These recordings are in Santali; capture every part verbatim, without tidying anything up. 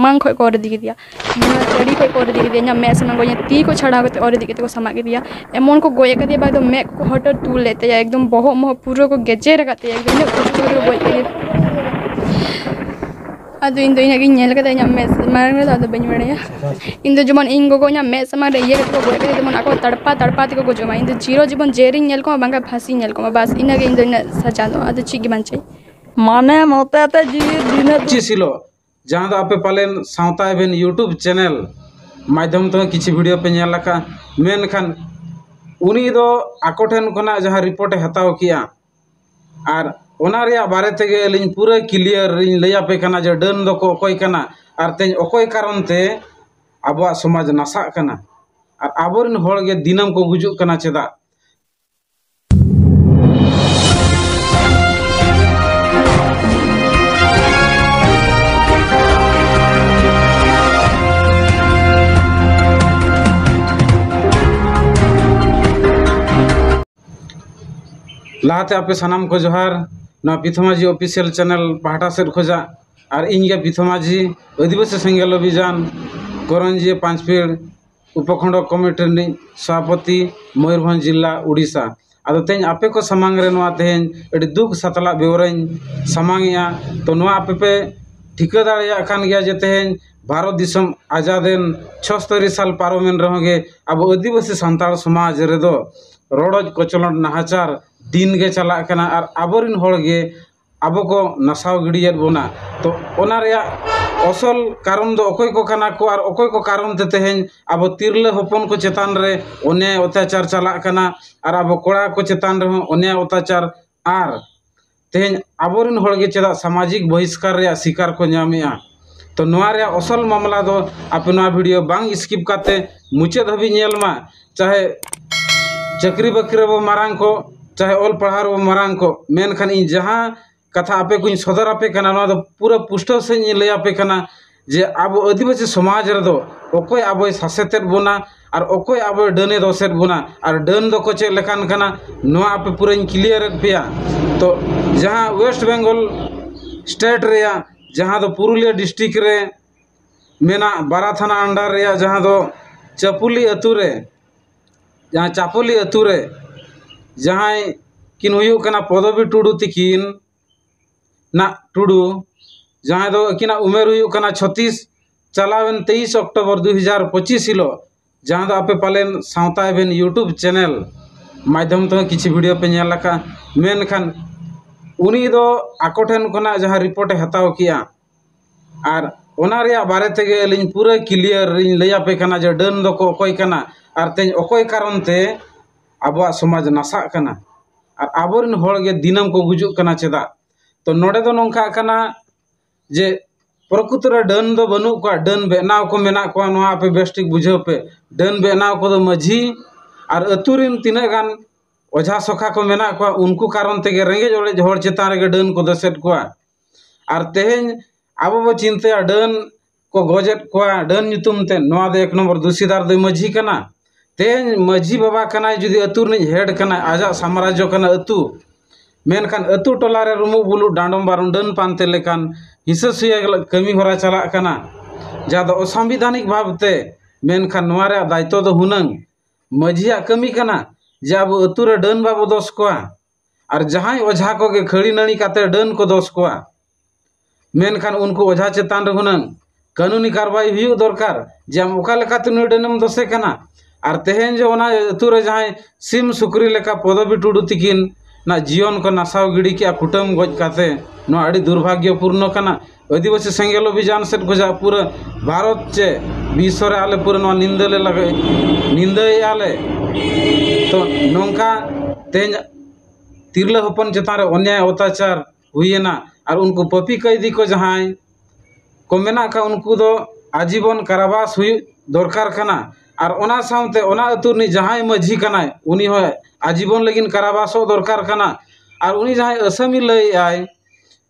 ᱵᱟᱝ ᱠᱷᱚᱡ ᱠᱚ ᱚᱨ ᱤᱫᱤ ᱠᱮᱫᱮᱭᱟ, ᱤᱧᱟᱹᱜ ᱪᱟᱹᱲᱤ ᱠᱷᱚᱡ ᱠᱚ ᱚᱨ ᱤᱫᱤ ᱠᱮᱫᱮᱭᱟ, ᱤᱧᱟᱹᱜ ᱢᱮᱫ ᱥᱟᱢᱟᱝ ᱠᱷᱚᱡ ᱤᱧᱟᱹᱜ ᱛᱤ ᱠᱚ ᱪᱷᱟᱲᱟᱣ ᱠᱟᱛᱮ ᱚᱨ ᱤᱫᱤ ᱠᱟᱛᱮ ᱠᱚ ᱥᱟᱢᱟᱜ ᱠᱮᱫᱮᱭᱟ᱾ ᱮᱢᱚᱱ ᱠᱚ ᱜᱚᱡ ᱟᱠᱟᱫᱮᱭᱟ, ᱵᱟᱝ ᱫᱚ ᱢᱮᱫ ᱠᱚ ᱦᱚᱴᱚᱨ ᱛᱩᱞ ᱞᱮᱫ ᱛᱟᱭᱟ, ᱮᱠᱫᱚᱢ ᱵᱚᱦᱚᱜ ᱢᱚᱦᱚᱜ ᱯᱩᱨᱟᱹ ᱠᱚ ᱜᱮᱡᱮᱨ ᱟᱠᱟᱫ ᱛᱟᱭᱟ, ᱮᱠᱫᱚᱢ ᱩᱱᱟᱹᱜ ᱠᱚᱥᱴᱚ ᱠᱟᱛᱮ ᱠᱚ ᱜᱚᱡ ᱠᱮᱫᱮᱭᱟ᱾ ᱟᱫᱚ ᱤᱧ ᱫᱚ ᱤᱱᱟᱹᱜ ᱜᱤᱧ ᱧᱮᱞ ᱠᱟᱫᱟ ᱤᱧᱟᱹᱜ ᱢᱮᱫ ᱢᱟᱲᱟᱝ ᱨᱮᱫᱚ, ᱟᱫᱚ ᱵᱟᱹᱧ ᱵᱟᱲᱟᱭᱟ᱾ ᱤᱧ ᱫᱚ ᱡᱮᱢᱚᱱ ᱤᱧ ᱜᱚᱜᱚ ᱤᱧᱟᱹᱜ ᱢᱮᱫ ᱥᱟᱢᱟᱝ ᱨᱮ ᱤᱭᱟᱹ ᱠᱟᱛᱮ ᱠᱚ ᱜᱚᱡ ᱠᱮᱫᱮᱭᱟ, ᱡᱮᱢᱚᱱ ᱟᱠᱚ ᱛᱟᱲᱯᱟ ᱛᱟᱲᱯᱟ ᱛᱮᱠᱚ ᱜᱚᱡᱚᱜ ᱢᱟ᱾ ᱤᱧ ᱫᱚ ᱪᱤᱨᱚ ᱡᱤᱵᱚᱱ ᱡᱮᱞ ᱤᱧ ᱧᱮᱞ ᱠᱚᱢᱟ, ᱵᱟᱝᱠᱷᱟᱱ ᱯᱷᱟᱸᱥᱤᱧ ᱧᱮᱞ ᱠᱚᱢᱟ, ᱵᱟᱥ ᱤᱱᱟᱹᱜᱮ ᱤᱧ ᱫᱚ ᱤᱱᱟᱹᱜ ᱥᱟᱡᱟ ᱫᱚ, ᱟᱫᱚ ᱪᱮᱫ ᱜᱮ ᱵᱟᱝ ᱪᱟᱹᱭ᱾ ᱢᱟᱱᱮ ᱢᱚᱛᱮ ᱛᱮ ᱡᱤᱣᱤ ᱫᱤᱱᱮ ᱯᱚᱸᱪᱤᱥ ᱦᱤᱞᱳᱜ, ᱡᱟᱦᱟᱸ ᱫᱚ ᱟᱯᱮ ᱯᱟᱞᱮᱱ ᱥᱟᱶᱛᱟ ᱮᱵᱷᱮᱱ YouTube ᱪᱮᱱᱮᱞ ᱢᱟᱫᱽᱫᱷᱚᱢ ᱛᱮᱦᱚᱸ ᱠᱤᱪᱷᱩ ᱵᱷᱤᱰᱤᱭᱳ ᱯᱮ ᱧᱮᱞ ᱟᱠᱟᱫᱼᱟ, ᱢᱮᱱᱠᱷᱟᱱ ᱩᱱᱤ ᱫᱚ ᱟᱠᱚ ᱴᱷᱮᱱ ᱠᱷᱚᱱᱟᱜ ᱡᱟᱦᱟᱸ ᱨᱤᱯᱳᱨᱴ ᱮ ᱦᱟᱛᱟᱣ ᱠᱮᱜᱼᱟ, ᱟᱨ ᱚᱱᱟ ᱨᱮᱭᱟᱜ ᱵᱟᱨᱮ ᱛᱮᱜᱮ ᱟᱹᱞᱤᱧ ᱯᱩᱨᱟᱹ ᱠᱞᱤᱭᱟᱨ ᱤᱧ ᱞᱟᱹᱭ ᱟᱯᱮ ᱠᱟᱱᱟ ᱡᱮ ᱰᱟᱹᱱ ᱫᱚᱠᱚ ᱚᱠᱚᱭ ᱠᱟᱱᱟ ᱟᱨ ᱛᱮᱦᱮᱧ ᱚᱠᱚᱭ ᱠᱟᱨᱚᱱ ᱛᱮ ᱟᱵᱚᱣᱟᱜ ᱥᱚᱢᱟᱡᱽ ᱱᱟᱥᱟᱜ ᱠᱟᱱᱟ ᱟᱨ ᱟᱵᱚᱨᱮᱱ ᱦᱚᱲ ᱜᱮ ᱫᱤᱱᱟᱹᱢ ᱠᱚ ᱜᱩᱡᱩᱜ ᱠᱟᱱᱟ ᱪᱮᱫᱟᱜ? ᱞᱟᱦᱟᱛᱮ ᱟᱯᱮ ᱥᱟᱱᱟᱢ ᱠᱚ ᱡᱚᱦᱟᱨ, ᱱᱚᱣᱟ ᱯᱤᱛᱷᱚᱢᱟᱡᱷᱤ ᱚᱯᱷᱤᱥᱤᱭᱟᱞ ᱪᱮᱱᱮᱞ ᱯᱟᱦᱴᱟ ᱥᱮᱫ ᱠᱷᱚᱱᱟᱜ᱾ ᱟᱨ ᱤᱧ ᱜᱮ ᱯᱤᱛᱷᱚᱢᱟᱡᱷᱤ ᱟᱹᱫᱤᱵᱟᱹᱥᱤ ᱥᱮᱸᱜᱮᱞ ᱚᱵᱷᱤᱡᱟᱱ ᱠᱚᱨᱚᱧᱡᱤᱭᱟᱹ ᱯᱟᱸᱪᱯᱤᱲ ᱩᱯᱚᱠᱷᱚᱸᱰ ᱠᱚᱢᱤᱴᱤ ᱨᱤᱱᱤᱡ ᱥᱚᱵᱷᱟᱯᱚᱛᱤ, ᱢᱚᱭᱩᱨᱵᱷᱚᱸᱡᱽ ᱡᱤᱞᱟ, ᱩᱰᱤᱥᱟ᱾ ᱟᱫᱚ ᱛᱮᱦᱮᱧ ᱟᱯᱮ ᱠᱚ ᱥᱟᱢᱟᱝ ᱨᱮ ᱱᱚᱣᱟ ᱛᱮᱦᱮᱧ ᱟᱹᱰᱤ ᱫᱩᱠ ᱥᱟᱛᱞᱟᱜ ᱵᱮᱣᱨᱟᱧ ᱥᱟᱢᱟᱝ ᱮᱜᱼᱟ᱾ ᱛᱚ ᱱᱚᱣᱟ ᱟᱯᱮ ᱯᱮ ᱴᱷᱤᱠᱟᱹ ᱫᱟᱲᱮᱭᱟᱜ ᱠᱟᱱ ᱜᱮᱭᱟ ᱡᱮ ᱛᱮᱦᱮᱧ ᱵᱷᱟᱨᱚᱛ ᱫᱤᱥᱚᱢ ᱟᱡᱟᱫ ᱮᱱ ᱪᱷᱚᱥᱛᱚᱨᱤ ᱥᱟᱞ ᱯᱟᱨᱚᱢᱮᱱ ᱨᱮᱦᱚᱸ ᱜᱮ ᱟᱵᱚ ᱟᱹᱫᱤᱵᱟᱹᱥᱤ ᱥᱟᱱᱛᱟᱲ ᱥᱚᱢᱟᱡᱽ ᱨᱮᱫᱚ ᱨᱚᱰᱚᱡ ᱠᱚᱪᱞᱚᱱ ᱱᱟᱦᱟᱪᱟᱨ ᱫᱤᱱ ᱜᱮ ᱪᱟᱞᱟᱜ ᱠᱟᱱᱟ ᱟᱨ ᱟᱵᱚᱨᱮᱱ ᱦᱚᱲ ᱜᱮ ᱟᱵᱚ ᱠᱚ ᱱᱟᱥᱟᱣ ᱜᱤᱰᱤᱭᱮᱫ ᱵᱚᱱᱟ᱾ ᱛᱚ ᱚᱱᱟ ᱨᱮᱭᱟᱜ ᱚᱥᱚᱞ ᱠᱟᱨᱚᱱ ᱫᱚ ᱚᱠᱚᱭ ᱠᱚ ᱠᱟᱱᱟ ᱠᱚ ᱟᱨ ᱚᱠᱚᱭ ᱠᱚ ᱠᱟᱨᱚᱱ ᱛᱮ ᱛᱮᱦᱮᱧ ᱟᱵᱚ ᱛᱤᱨᱞᱟᱹ ᱦᱚᱯᱚᱱ ᱠᱚ ᱪᱮᱛᱟᱱ ᱨᱮ ᱚᱱᱮ ᱚᱛᱛᱟᱪᱟᱨ ᱪᱟᱞᱟᱜ ᱠᱟᱱᱟ ᱟᱨ ᱟᱵᱚ ᱠᱚᱲᱟ ᱠᱚ ᱪᱮᱛᱟᱱ ᱨᱮᱦᱚᱸ ᱚᱱᱮ ᱚᱛᱛᱟᱪᱟᱨ, ᱟᱨ ᱛᱮᱦᱮᱧ ᱟᱵᱚᱨᱮᱱ ᱦᱚᱲ ᱜᱮ ᱪᱮᱫᱟᱜ ᱥᱟᱢᱟᱡᱤᱠ ᱵᱚᱦᱤᱥᱠᱟᱨ ᱨᱮᱭᱟᱜ ᱥᱤᱠᱟᱨ ᱠᱚ ᱧᱟᱢᱮᱜᱼᱟ? ᱛᱚ ᱱᱚᱣᱟ ᱨᱮᱭᱟᱜ ᱚᱥᱚᱞ ᱢᱟᱢᱞᱟ ᱫᱚ ᱟᱯᱮ ᱱᱚᱣᱟ ᱵᱷᱤᱰᱤᱭᱳ ᱵᱟᱝ ᱥᱠᱤᱯ ᱠᱟᱛᱮ ᱢᱩᱪᱟᱹᱫ ᱦᱟᱹᱵᱤᱡ ᱧᱮᱞ ᱢᱟ, ᱪᱟᱦᱮ ᱪᱟᱹᱠᱨᱤ ᱵᱟᱹᱠᱨᱤ ᱨᱮᱵᱚ ᱢᱟᱨᱟᱝ ᱠᱚᱜ, ᱪᱟᱦᱮ ᱚᱞ ᱯᱟᱲᱦᱟᱣ ᱨᱮᱵᱚ ᱢᱟᱨᱟᱝ ᱠᱚᱜ, ᱢᱮᱱᱠᱷᱟᱱ ᱤᱧ ᱡᱟᱦᱟᱸ ᱠᱟᱛᱷᱟ ᱟᱯᱮ ᱠᱚᱧ ᱥᱚᱫᱚᱨ ᱟᱯᱮ ᱠᱟᱱᱟ, ᱱᱚᱣᱟ ᱫᱚ ᱯᱩᱨᱟᱹ ᱯᱩᱥᱴᱟᱹᱣ ᱥᱟᱺᱦᱤᱡ ᱤᱧ ᱞᱟᱹᱭ ᱟᱯᱮ ᱠᱟᱱᱟ ᱡᱮ ᱟᱵᱚ ᱟᱹᱫᱤᱵᱟᱹᱥᱤ ᱥᱚᱢᱟᱡᱽ ᱨᱮᱫᱚ ᱚᱠᱚᱭ ᱟᱵᱚᱭ ᱥᱟᱥᱮᱛᱮᱫ ᱵᱚᱱᱟ ᱟᱨ ᱚᱠᱚᱭ ᱟᱵᱚᱭ ᱰᱟᱹᱱᱮ ᱫᱚᱥᱮᱫ ᱵᱚᱱᱟ ᱟᱨ ᱰᱟᱹᱱ ᱫᱚᱠᱚ ᱪᱮᱫ ᱞᱮᱠᱟᱱ ᱠᱟᱱᱟ, ᱱᱚᱣᱟ ᱟᱯᱮ ᱯᱩᱨᱟᱹᱧ ᱠᱞᱤᱭᱟᱨᱮᱫ ᱯᱮᱭᱟ᱾ ᱛᱚ ᱡᱟᱦᱟᱸ ᱳᱭᱮᱥᱴ ᱵᱮᱝᱜᱚᱞ ᱥᱴᱮᱴ ᱨᱮᱭᱟᱜ, ᱡᱟᱦᱟᱸ ᱫᱚ ᱯᱩᱨᱩᱞᱤᱭᱟᱹ ᱰᱤᱥᱴᱨᱤᱠᱴ ᱨᱮ ᱢᱮᱱᱟᱜ ᱵᱟᱨᱟ ᱛᱷᱟᱱᱟ under ᱨᱮᱭᱟᱜ ᱡᱟᱦᱟᱸ ᱫᱚ ᱪᱟᱯᱩᱞᱤ ᱟᱹᱛᱩ ᱨᱮ, ᱡᱟᱦᱟᱸ ᱪᱟᱯᱩᱞᱤ ᱟᱹᱛᱩ ᱨᱮ ᱡᱟᱦᱟᱸᱭ ᱠᱤᱱ ᱦᱩᱭᱩᱜ ᱠᱟᱱᱟ ᱯᱚᱫᱚᱵᱤ ᱴᱩᱰᱩ ᱛᱤᱠᱤᱱ ᱱᱟᱜ ᱴᱩᱰᱩ, ᱡᱟᱦᱟᱸᱭ ᱫᱚ ᱟᱹᱠᱤᱱᱟᱜ ᱩᱢᱮᱨ ᱦᱩᱭᱩᱜ ᱠᱟᱱᱟ ᱪᱷᱚᱛᱤᱥ, ᱪᱟᱞᱟᱣᱮᱱ ᱛᱮᱭᱤᱥ ᱚᱠᱴᱳᱵᱚᱨ ᱫᱩ ᱦᱟᱡᱟᱨ ᱯᱚᱸᱪᱤᱥ ᱦᱤᱞᱳᱜ, ᱡᱟᱦᱟᱸ ᱫᱚ ᱟᱯᱮ ᱯᱟᱞᱮᱱ ᱥᱟᱶᱛᱟ ᱮᱵᱷᱮᱱ YouTube channel ᱢᱟᱫᱽᱫᱷᱚᱢ ᱛᱮᱦᱚᱸ ᱠᱤᱪᱷᱩ video ᱯᱮ ᱧᱮᱞ ᱟᱠᱟᱫᱼᱟ᱾ ᱢᱮᱱᱠᱷᱟᱱ ᱩᱱᱤ ᱫᱚ ᱟᱠᱚ ᱴᱷᱮᱱ ᱠᱷᱚᱱᱟᱜ ᱡᱟᱦᱟᱸ report ᱮ ᱦᱟᱛᱟᱣ ᱠᱮᱜᱼᱟ, ᱟᱨ ᱚᱱᱟ ᱨᱮᱭᱟᱜ ᱵᱟᱨᱮ ᱛᱮᱜᱮ ᱟᱹᱞᱤᱧ ᱯᱩᱨᱟᱹ clear ᱤᱧ ᱞᱟᱹᱭ ᱟᱯᱮ ᱠᱟᱱᱟ ᱡᱮ ᱰᱟᱹᱱ ᱫᱚᱠᱚ ᱚᱠᱚᱭ ᱠᱟᱱᱟ ᱟᱨ ᱛᱮᱦᱮᱧ ᱚᱠᱚᱭ ᱠᱟᱨᱚᱱ ᱛᱮ ᱟᱵᱚᱣᱟᱜ ᱥᱚᱢᱟᱡᱽ ᱱᱟᱥᱟᱜ ᱠᱟᱱᱟ ᱟᱨ ᱟᱵᱚᱨᱮᱱ ᱦᱚᱲ ᱜᱮ ᱫᱤᱱᱟᱹᱢ ᱠᱚ ᱜᱩᱡᱩᱜ ᱠᱟᱱᱟ᱾ ᱪᱮᱫᱟᱜ? ᱛᱚ ᱱᱚᱰᱮ ᱫᱚ ᱱᱚᱝᱠᱟᱜ ᱠᱟᱱᱟ ᱡᱮ ᱯᱨᱚᱠᱨᱤᱛᱚ ᱨᱮ ᱰᱟᱹᱱ ᱫᱚ ᱵᱟᱹᱱᱩᱜ ᱠᱚᱣᱟ, ᱰᱟᱹᱱ ᱵᱮᱱᱟᱣ ᱠᱚ ᱢᱮᱱᱟᱜ ᱠᱚᱣᱟ᱾ ᱱᱚᱣᱟ ᱟᱯᱮ ᱵᱮᱥ ᱴᱷᱤᱠ ᱵᱩᱡᱷᱟᱹᱣ ᱯᱮ, ᱰᱟᱹᱱ ᱵᱮᱱᱟᱣ ᱠᱚᱫᱚ ᱢᱟᱹᱡᱷᱤ ᱟᱨ ᱟᱹᱛᱩ ᱨᱮᱱ ᱛᱤᱱᱟᱹᱜ ᱜᱟᱱ ᱚᱡᱷᱟ ᱥᱚᱠᱷᱟ ᱠᱚ ᱢᱮᱱᱟᱜ ᱠᱚᱣᱟ, ᱩᱱᱠᱩ ᱠᱟᱨᱚᱱ ᱛᱮᱜᱮ ᱨᱮᱸᱜᱮᱡ ᱚᱨᱮᱡ ᱦᱚᱲ ᱪᱮᱛᱟᱱ ᱨᱮᱜᱮ ᱰᱟᱹᱱ ᱠᱚ ᱫᱚᱥᱮᱫ ᱠᱚᱣᱟ᱾ ᱟᱨ ᱛᱮᱦᱮᱧ ᱟᱵᱚ ᱵᱚ ᱪᱤᱱᱛᱟᱹᱭᱟ, ᱰᱟᱹᱱ ᱠᱚ ᱜᱚᱡᱮᱫ ᱠᱚᱣᱟ ᱰᱟᱹᱱ ᱧᱩᱛᱩᱢ ᱛᱮ, ᱱᱚᱣᱟ ᱫᱚ ᱮᱠ ᱱᱚᱢᱵᱚᱨ ᱫᱩᱥᱤᱫᱟᱨ ᱫᱚᱭ ᱢᱟᱹᱡᱷᱤ ᱠᱟᱱᱟ᱾ ᱛᱮᱦᱮᱧ ᱢᱟᱹᱡᱷᱤ ᱵᱟᱵᱟ ᱠᱟᱱᱟᱭ, ᱡᱩᱫᱤ ᱟᱹᱛᱩ ᱨᱤᱱᱤᱡ head ᱠᱟᱱᱟᱭ, ᱟᱡᱟᱜ ᱥᱟᱢᱨᱟᱡᱽᱡᱚ ᱠᱟᱱᱟ ᱟᱹᱛᱩ, ᱢᱮᱱᱠᱷᱟᱱ ᱟᱹᱛᱩ ᱴᱚᱞᱟ ᱨᱮ ᱨᱩᱢᱩᱜ ᱵᱩᱞᱩᱜ ᱰᱟᱸᱰᱚᱢ ᱵᱟᱨᱚᱱ ᱰᱟᱹᱱ ᱯᱟᱱᱛᱮ ᱞᱮᱠᱟᱱ ᱦᱤᱸᱥᱟᱹ ᱥᱩᱭᱟᱹ ᱠᱟᱹᱢᱤ ᱦᱚᱨᱟ ᱪᱟᱞᱟᱜ ᱠᱟᱱᱟ, ᱡᱟᱦᱟᱸ ᱫᱚ ᱚᱥᱟᱝᱵᱤᱫᱷᱟᱱᱤᱠ ᱵᱷᱟᱵᱽ ᱛᱮ᱾ ᱢᱮᱱᱠᱷᱟᱱ ᱱᱚᱣᱟ ᱨᱮᱭᱟᱜ ᱫᱟᱭᱤᱛᱛᱚ ᱫᱚ ᱦᱩᱱᱟᱹᱝ ᱢᱟᱹᱡᱷᱤᱭᱟᱜ ᱠᱟᱹᱢᱤ ᱠᱟᱱᱟ ᱡᱮ ᱟᱵᱚ ᱟᱹᱛᱩ ᱨᱮ ᱰᱟᱹᱱ ᱵᱟᱵᱚ ᱫᱚᱥ ᱠᱚᱣᱟ, ᱟᱨ ᱡᱟᱦᱟᱸᱭ ᱚᱡᱷᱟ ᱠᱚᱜᱮ ᱠᱷᱟᱹᱲᱤ ᱱᱟᱹᱲᱤ ᱠᱟᱛᱮ ᱰᱟᱹᱱ ᱠᱚ ᱫᱚᱥ ᱠᱚᱣᱟ, ᱢᱮᱱᱠᱷᱟᱱ ᱩᱱᱠᱩ ᱚᱡᱷᱟ ᱪᱮᱛᱟᱱ ᱨᱮ ᱦᱩᱱᱟᱹᱝ ᱠᱟᱹᱱᱩᱱᱤ ᱠᱟᱨᱵᱟᱭ ᱦᱩᱭᱩᱜ ᱫᱚᱨᱠᱟᱨ ᱡᱮ ᱟᱢ ᱚᱠᱟ ᱞᱮᱠᱟᱛᱮ ᱱᱩᱭ ᱰᱟᱹᱱᱮᱢ ᱫᱚᱥᱮ ᱠᱟᱱᱟ᱾ ᱟᱨ ᱛᱮᱦᱮᱧ ᱡᱮ ᱚᱱᱟ ᱟᱹᱛᱩ ᱨᱮ ᱡᱟᱦᱟᱸᱭ ᱥᱤᱢ ᱥᱩᱠᱨᱤ ᱞᱮᱠᱟ ᱯᱚᱫᱚᱵᱤ ᱴᱩᱰᱩ ᱛᱤᱠᱤᱱ ᱱᱟᱜ ᱡᱤᱭᱚᱱ ᱠᱚ ᱱᱟᱥᱟᱣ ᱜᱤᱰᱤ ᱠᱮᱜᱼᱟ ᱠᱩᱴᱟᱹᱢ ᱜᱚᱡ ᱠᱟᱛᱮ, ᱱᱚᱣᱟ ᱟᱹᱰᱤ ᱫᱩᱨᱵᱷᱟᱜᱽᱭᱚᱯᱩᱨᱱᱚ ᱠᱟᱱᱟ᱾ ᱟᱹᱫᱤᱵᱟᱹᱥᱤ ᱥᱮᱸᱜᱮᱞ ᱚᱵᱷᱤᱡᱟᱱ ᱥᱮᱫ ᱠᱷᱚᱱᱟᱜ ᱯᱩᱨᱟᱹ ᱵᱷᱟᱨᱚᱛ ᱪᱮ ᱵᱤᱥᱥᱚ ᱨᱮ ᱟᱞᱮ ᱯᱩᱨᱟᱹ ᱱᱚᱣᱟ ᱱᱤᱸᱫᱟᱹ ᱞᱮ ᱞᱟᱜᱟᱭ, ᱱᱤᱸᱫᱟᱹᱭᱮᱫᱼᱟ ᱞᱮ᱾ ᱛᱚ ᱱᱚᱝᱠᱟ ᱛᱮᱦᱮᱧ ᱛᱤᱨᱞᱟᱹ ᱦᱚᱯᱚᱱ ᱪᱮᱛᱟᱱ ᱨᱮ ᱚᱱᱭᱟᱭ ᱚᱛᱛᱟᱪᱟᱨ ᱦᱩᱭᱮᱱᱟ, ᱟᱨ ᱩᱱᱠᱩ ᱯᱟᱹᱯᱤ ᱠᱟᱹᱭᱫᱤ ᱠᱚ ᱡᱟᱦᱟᱸᱭ ᱠᱚ ᱢᱮᱱᱟᱜ ᱠᱚᱣᱟ, ᱩᱱᱠᱩ ᱫᱚ ᱟᱡᱤᱵᱚᱱ ᱠᱟᱨᱟᱵᱟᱥ ᱦᱩᱭᱩᱜ ᱫᱚᱨᱠᱟᱨ ᱠᱟᱱᱟ᱾ ᱟᱨ ᱚᱱᱟ ᱥᱟᱶᱛᱮ ᱚᱱᱟ ᱟᱹᱛᱩ ᱨᱤᱱᱤᱡ ᱡᱟᱦᱟᱸᱭ ᱢᱟᱹᱡᱷᱤ ᱠᱟᱱᱟᱭ, ᱩᱱᱤ ᱦᱚᱸ ᱟᱡᱤᱵᱚᱱ ᱞᱟᱹᱜᱤᱫ ᱠᱟᱨᱟᱵᱟᱥᱚᱜ ᱫᱚᱨᱠᱟᱨ ᱠᱟᱱᱟ᱾ ᱟᱨ ᱩᱱᱤ ᱡᱟᱦᱟᱸᱭ ᱟᱹᱥᱟᱹᱢᱤ ᱞᱟᱹᱭᱮᱫᱼᱟᱭ,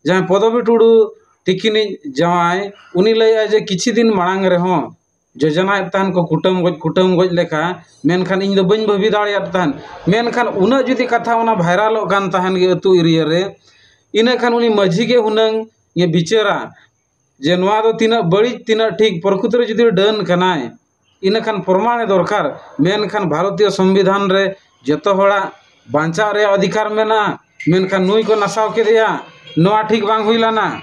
ᱡᱟᱦᱟᱸᱭ ᱯᱚᱫᱚᱵᱤ ᱴᱩᱰᱩ ᱛᱤᱠᱤᱱᱤᱡ ᱡᱟᱶᱟᱭ, ᱩᱱᱤ ᱞᱟᱹᱭᱮᱫᱼᱟᱭ ᱡᱮ ᱠᱤᱪᱷᱩ ᱫᱤᱱ ᱢᱟᱲᱟᱝ ᱨᱮᱦᱚᱸ ᱡᱳᱡᱚᱱᱟᱭᱮᱫ ᱛᱟᱦᱮᱱ ᱠᱚ ᱠᱩᱴᱟᱹᱢ ᱜᱚᱡ, ᱠᱩᱴᱟᱹᱢ ᱜᱚᱡ ᱞᱮᱠᱟ, ᱢᱮᱱᱠᱷᱟᱱ ᱤᱧ ᱫᱚ ᱵᱟᱹᱧ ᱵᱷᱟᱹᱵᱤ ᱫᱟᱲᱮᱭᱟᱫ ᱛᱟᱦᱮᱱ᱾ ᱢᱮᱱᱠᱷᱟᱱ ᱩᱱᱟᱹᱜ ᱡᱩᱫᱤ ᱠᱟᱛᱷᱟ ᱚᱱᱟ ᱵᱷᱟᱭᱨᱟᱞᱚᱜ ᱠᱟᱱ ᱛᱟᱦᱮᱱ ᱜᱮ ᱟᱹᱛᱩ ᱮᱨᱤᱭᱟ ᱨᱮ, ᱤᱱᱟᱹ ᱠᱷᱟᱱ ᱩᱱᱤ ᱢᱟᱹᱡᱷᱤ ᱜᱮ ᱦᱩᱱᱟᱹᱝ ᱮ ᱵᱤᱪᱟᱹᱨᱟ᱾ ᱡᱮ ᱱᱚᱣᱟ ᱫᱚ ᱛᱤᱱᱟᱹᱜ ᱵᱟᱹᱲᱤᱡ, ᱛᱤᱱᱟᱹᱜ ᱴᱷᱤᱠ, ᱯᱨᱚᱠᱨᱤᱛᱤ ᱨᱮ ᱡᱩᱫᱤ ᱰᱟᱹᱱ ᱠᱟᱱᱟᱭ, ᱤᱱᱟᱹᱠᱷᱟᱱ ᱯᱨᱚᱢᱟᱬᱮ ᱫᱚᱨᱠᱟᱨ᱾ ᱢᱮᱱᱠᱷᱟᱱ ᱵᱷᱟᱨᱚᱛᱤᱭᱚ ᱥᱚᱝᱵᱤᱫᱷᱟᱱ ᱨᱮ ᱡᱚᱛᱚ ᱦᱚᱲᱟᱜ ᱵᱟᱧᱪᱟᱜ ᱨᱮᱭᱟᱜ ᱚᱫᱷᱤᱠᱟᱨ ᱢᱮᱱᱟᱜᱼᱟ, ᱢᱮᱱᱠᱷᱟᱱ ᱱᱩᱭ ᱠᱚ ᱱᱟᱥᱟᱣ ᱠᱮᱫᱮᱭᱟ, ᱱᱚᱣᱟ ᱴᱷᱤᱠ ᱵᱟᱝ ᱦᱩᱭ ᱞᱮᱱᱟ᱾